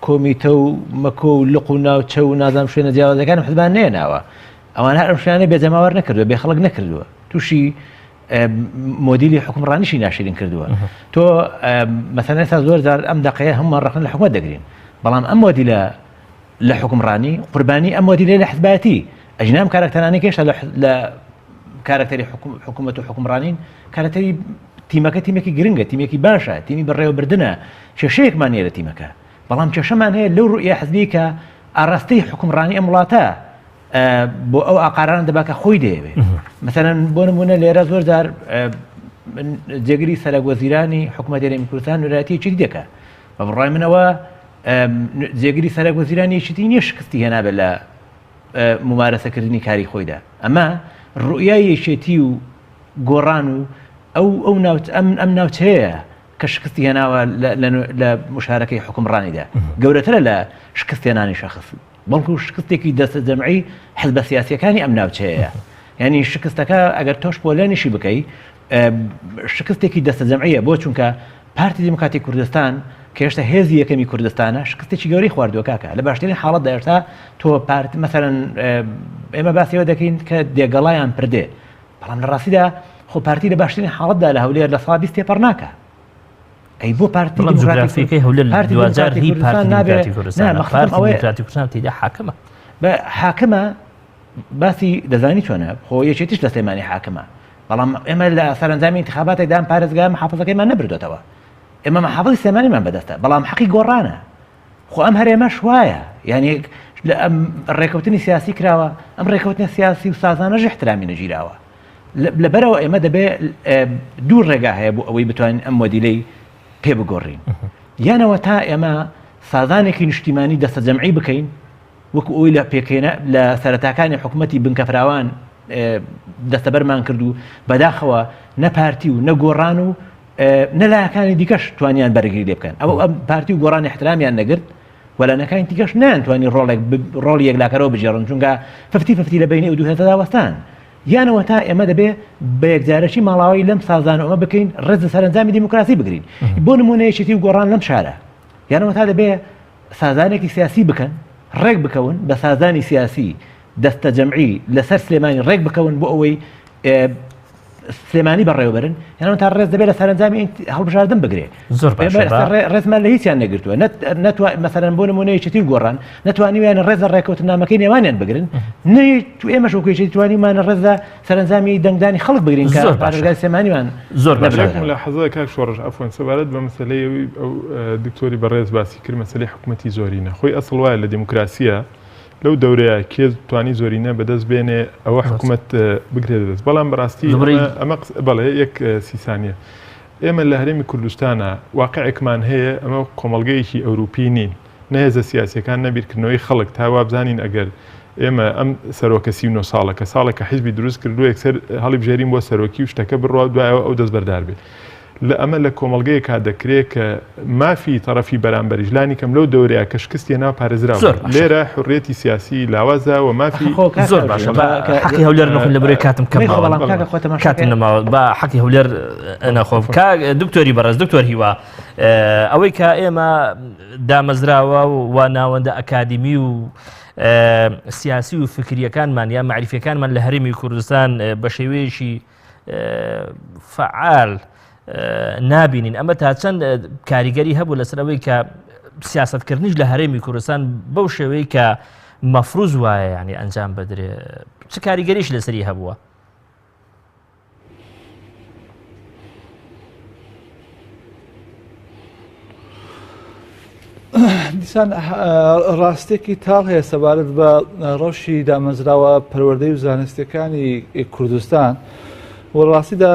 کۆمیتە و مەکۆ و لق و ناوچە و نازانم شوێنە جیاوازەکانی حزبان نێناوە ئەوان هەر ئەم شوێنانە بێ جەماوەر نەکردووە بێ خەڵک نەکردووە تووشی مۆدیلی حکومڕانیشی ناشرین کردووە تۆ مەسەلەن ئێستا زۆر جار ئەم دەقەیە هەموومان ڕەخنە لە حکومەت دەگرین بەڵام ئەم مۆدیلە لە حکومڕانی قوربانی ئەم مۆدیلەی لە حزبایەتی ئەژنا ئەم کارەکتەرانەی کە هێشتا لە کارەکتەری حکوومەت و حکومڕانین کارەکتەری تیمەکە تیمێکی گرنگە تیمێکی باشە تیمی بەڕێوەبردنە کێشەیەکمان نییە لە تیمەکە بەڵام کێشەمان هەیە لەو ڕوئیا حزبی کە ئاراستەی حکومڕانی ئەم وڵاتە بۆ ئەو ئاقارانە دەبا کە خۆی دەیەوێت مثلەن بۆ نمونە لێرە زۆر جار جێگری سەرەک وەزیرانی حکوومەت هەرێمی کوردستان نوێنەرایەتی یەکێتی دەکا بە بڕوای منەوە جێگری سەرەک وەزیرانی یەکێتی نییە شکستی هێنابێت لە ممارەسەکردنی کاری خۆیدا ئەمە ڕوئیای یەکێتی و گۆڕان و ئەو ئەو ناوچ ئەم ئەم ناوچەیە کە شکستی هێناوە لە مشارەکەی حکومڕانیدا گەورەترە لە شکستێنانی شخص بەڵکو شکستێکی دەستە جەمعی حزبە سیاسیەکانی ئەم ناوچەیە یعنی شکستەکە ئەگەر تۆش پۆلێنیشی بکەی شکستێکی دەستە جەمعیە بۆ چونکە پارتی دیموکراتی کوردستان کە هێشتا هێزی یەکەمی کوردستانە شکستێکی گەورەی خواردووە کاکە لە باشترین حاڵەتدا هێشتا تۆ پارت مەسەرەن ئێمە باسیەوە دەکەین کە دێگەڵایان پردێ بەڵام لە ڕاستیدا خۆ پارتی لە باشترین حاڵەتدا لە هەولێر لە سا 20 تێپەڕ ناکە ئەی بۆ پارتی جوگرافیەکەی هەولێر پارتی دواجار هی پارتی دیموکراتی کوردستان پارتی دیموکراتی کوردستان تێدا حاکمە بە حاکمە باسی دەزانی چۆنە خۆ یەکێتیش لە سلێمانی حاکمە بەڵام ئێمە لە سەرەنجامی ئینتخاباتێکدا ئەم پارێزگایە محافزەکەیمان نەبردۆتەوە. ئێمە محافزی سلێمانیمان بەدەستە، بەڵام حەقی گۆڕانە. خۆ ئەم هەرێمەش وایە. یانی لە ئەم ڕێکەوتنی سیاسی کراوە، ئەم ڕێکەوتنە سیاسی و سازانەش احترامی نەگیراوە. لەبەرەوە ئێمە دەبێ دوو ڕێگا هەیە بۆ ئەوەی بتوانین ئەم مۆدیلەی پێ بگۆڕین. یانەوە تا ئێمە سازانێکی نیشتیمانی دەستەجەمعی بکەین، وەکو ئەوەی لە پێکهێنا لە سەرەتاکانی حکومەتی بنکەفراوان دەستەبەرمان کرد و بەداخەوە نە پارتی و نە گۆڕان و نە لایەکانی دیکەش توانیان بەرگری لێ بکەن ئەو ئەم پارتی و گۆڕانی احترامیان نەگرت وەلانەکانی دیکەش نەیانتوانی ڕۆڵێک ڕۆڵی یەکلاکەرەوە بگێڕن چونکە ففتی ففتی لە بینی ئەو دوو هێزەدا وەستان یانەوە تا ئێمە دەبێ بە یەکجارەکی ماڵاوی لەم سازان ئەمە بکەین ڕێز لە سەرەنجامی دیموکراسی بگرین بۆ نمونە یەکێتی و گۆڕان لەم شارە یانەوە تا دەبێ سازانێکی سیاسی بکەن، ڕێک بکەون بە سازانی سیاسی دەستەجەمعی لەسەر سلێمانی ڕێک بکەون بۆ ئەوەی سلێمانی بەڕێوەبەرن یان تا ڕێز دەبێت لە سەرنجامی هەڵبژاردن بگرێ زۆر ڕێزمان لە هیچیان نەگرتووە نەتوا مەسەرەن بۆ نمونەیەکی تیر گۆڕان نەتوانیویان ڕێز لە ڕێکەوتنامەکەی نێوانیان بگرن تو ئێمەش وەکوێکی توانیمان ڕێز لە سەرنجامی دەنگدانی خەڵک بگرین کە زۆر باشە. پارێزگای سلێمانیمان زۆر باشە. یەک ملاحەزە کاک شۆڕش عەفوەن سەبارەت بە مەسەلەی ئەوی ئەو دکتۆری بەڕێز باسی کرد مەسەلەی حکومەتی زۆرینە خۆی ئەسڵ وایە لە دیموکراسیە لەو دەورەیە کێ توانی زۆرینە بەدەست بێنێ ئەوە حکومەت بگرێتە دەست بەڵام بەڕاستی زمرەی ئەمە قس- بەڵێ یەک سیسانیە ئێمە لە هەرێمی کوردستانە واقعێکمان هەیە ئەمە کۆمەڵگەیەکی ئەوروپی نین نە هێزە سیاسیەکان نە بیرکردنەوەی خەڵک تا وابزانین ئەگەر ئێمە ئەم سەرۆکە 39 ساڵە کە ساڵێک کە حیزبی دروست کردووە یەکسەر هەڵیبژێرین بۆ سەرۆکی و شتەکە بڕوا و دوایەوە ئەو دەستبەردار بێت لە ئەمە لە کۆمەڵگەیەکا دەکرێت کە مافی تەڕەفی بەرامبەریش لانی کەم لەو دەورەیە کە شکستی هێنا پارێزراو زۆر بێت باشە. لێرە حوڕیەتی سیاسی لاوازە و مافی خۆ کاک زۆر باشە هەژار، با کە- حەقی هەولێر نەخۆین لە برێ کاتم کەم نەی خۆ ماوە بەڵام کاکە خۆ تەماشا کاتم کە- نەماوە با حەقی هەولێر نەخۆم کاک دکتۆری بەڕێز دکتۆر هیوا ئەوەی کە ئێمە دامەزراوە و ناوەندە ئەکادیمی و سیاسی و فکریەکانمان یا مەعریفیەکانمان لە هەرێمی کوردستان بە شێوەیەکی فعال نابینین ئەمە تا چەند کاریگەری هەبوو لەسەر ئەوەی کە سیاستکردنیش لە هەرێمی کوردستان بەو شێوەی کە مەفروز وایە ینی ئەنجام بدرێ چ کاریگەریش لەسەری هەبووە؟ دیسان ڕاستێکی تاڵ هەیە سەبارەت بە ڕەوشی دامەزراوە پەروەردەی و زانستەکانی کوردستان و ڕاستیدا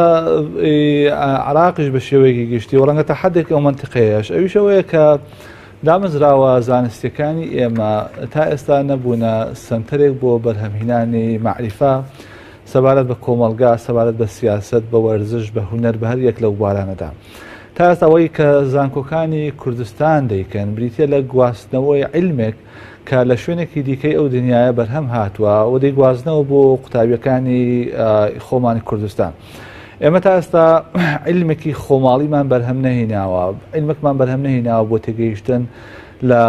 عراقیش بە شێوەیەکی گشتی و ڕەنگە تا حدێک ئەو منتیقەیەش ئەویشەوەیە کە دامەزراوە زانستیەکانی ئێمە تا ئێستا نەبوونە سنتەرێک بۆ بەرهەمهینانی معریفە سەبارەت بە کۆمەڵگا، سەبارەت بە سیاسەت، بە وەرزش، بە هونەر، بە هەر یەک لەو بوارانەدا. تا ئێستا ئەوەی کە زانکۆکانی کوردستان دەیکەن بریتییە لە گواستنەوەی عیلمێک کە لە شوێنێکی دیکەی ئەو دنیایە بەرهەم هاتووە و دەیگوازنەوە بۆ قوتابیەکانی خۆمانی کوردستان. ئێمە تا ئێستا عیلمێکی خۆماڵیمان بەرهەم نەهیناوە، عیلمێکمان بەرهەم نەهیناوە بۆ تێگەیشتن لە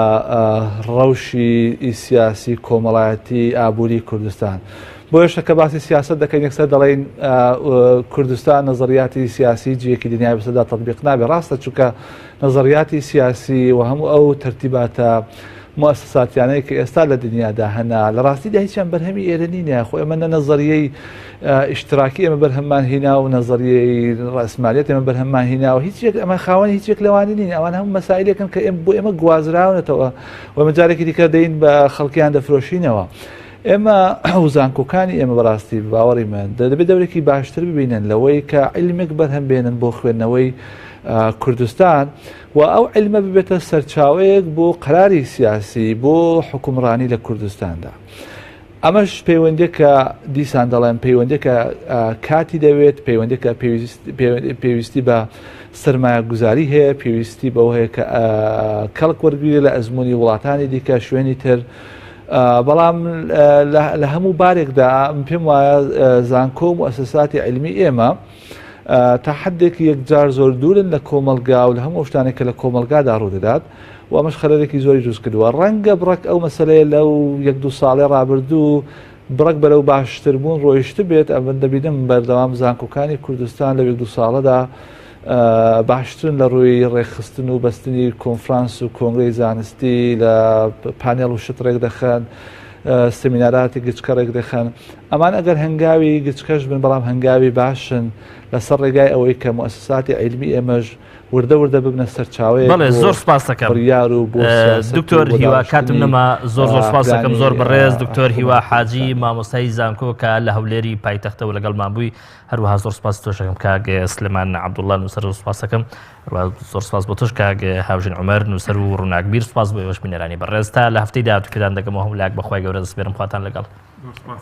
ڕەوشی سیاسی، کۆمەڵایەتی، ئابووری کوردستان. بۆیەشە کە باسی سیاسەت دەکەین یەکسەر دەڵێین کوردستان نەزەریاتی سیاسی جێیەکی دنیای بەسەردا تەطبیق نابێ ڕاستە چونکە نەزەریاتی سیاسی و هەموو ئەو تەرتیباتە موسساتیانەی کە ئێستا لە دنیادا هەنا لە ڕاستیدا هیچیان بەرهەمی ئێرە نینە خۆ ئێمە نە نەزەریەی ئیشتراکی ئێمە بەرهەممان هینا و نەزەریەی ڕەسمالیەت ئێمە بەرهەممان هیناوە هیچ یەک ئەمە خاوەنی هیچ یەک لەوانە نین ئەوان هەموو مەسائلێکن کە ئێمە بۆ ئێمە گوازراونەتەوە و ئێمە جارێکی دیکە دەین بە خەڵکیان دەفرۆشینەوە. ئێمە و زانکۆکانی ئێمە بەڕاستی باوەڕی من دەبێت دەورێکی باشتر ببینن لەوەی کە عیلمێک بەرهەم بێنن بۆ خوێندنەوەی کوردستان و ئەو عیلمە ببێتە سەرچاوەیەک بۆ قەراری سیاسی بۆ حکومڕانی لە کوردستاندا. ئەمەش پەیوەندیەکە دیسان دەڵێم پەیوەندیەکە کاتی دەوێت، پەیوەندیەکە پێویستی بە سەرمایەگوزاری هەیە، پێویستی بەوە هەیە کە کەڵک وەرگیرێت لە ئەزموونی وڵاتانی دیکە، شوێنی تر. بەڵام لە هەموو بارێکدا من پێم وایە زانکۆ و موئەسەساتی عیلمی ئێمە تا حدێکی یەکجار زۆر دوورن لە کۆمەڵگا و لە هەموو شتانێک کە لە کۆمەڵگادا ڕوودەدات و ئەمەش خەلەلێکی زۆری دروست کردووە ڕەنگە بڕەک ئەو مەسەلەیە لەو یەک دوو ساڵێ ڕابردوو بڕەک بەرەو باشتر بوون ڕۆیشت بێت ئەمن دەبینم بەردەوام زانکۆکانی کوردستان لە یەک دوو ساڵەدا باشترن لە ڕووی ڕێکخستن و بەستنی کۆنفرانس و کۆنگرەی زانستی لە پانێڵ و شت ڕێک دەخەن سمیناراتی گچکە ڕێک دەخەن ئەمان ئەگەر هەنگاوی گچکەش بن بەڵام هەنگاوی باشن لەسەر ڕێگای ئەوەی کە موئەسەساتی عیلمی ئێمەش وردە وردە ببنە سەرچاوەیەک بەڵێ زۆر سپاس دەکەم بڕیار و بۆ دکتۆر هیوا کاتم نەما زۆر زۆر سپاس دەکەم زۆر بەڕێز دکتۆر هیوا حاجی مامۆستای زانکۆ کە لە هەولێری پایتەختەوە لەگەڵمان بووی هەروەها زۆر سپاس تۆشەکەم کاک سلێمان عەبدوڵڵا نووسەر و سپاس دەکەم هەروەها زۆر سپاس بۆ تۆش کاک هاوژین عومەر نووسەر و ڕووناکبیر سپاس بۆ ئێوەش بینەرانی بەڕێز تا لە هەفتەی داهاتوو پێتان دەگەمەوە هەموو لایەک بە خوای گەورە دەسپێرم خواتان لەگەڵ. زۆر سپاس.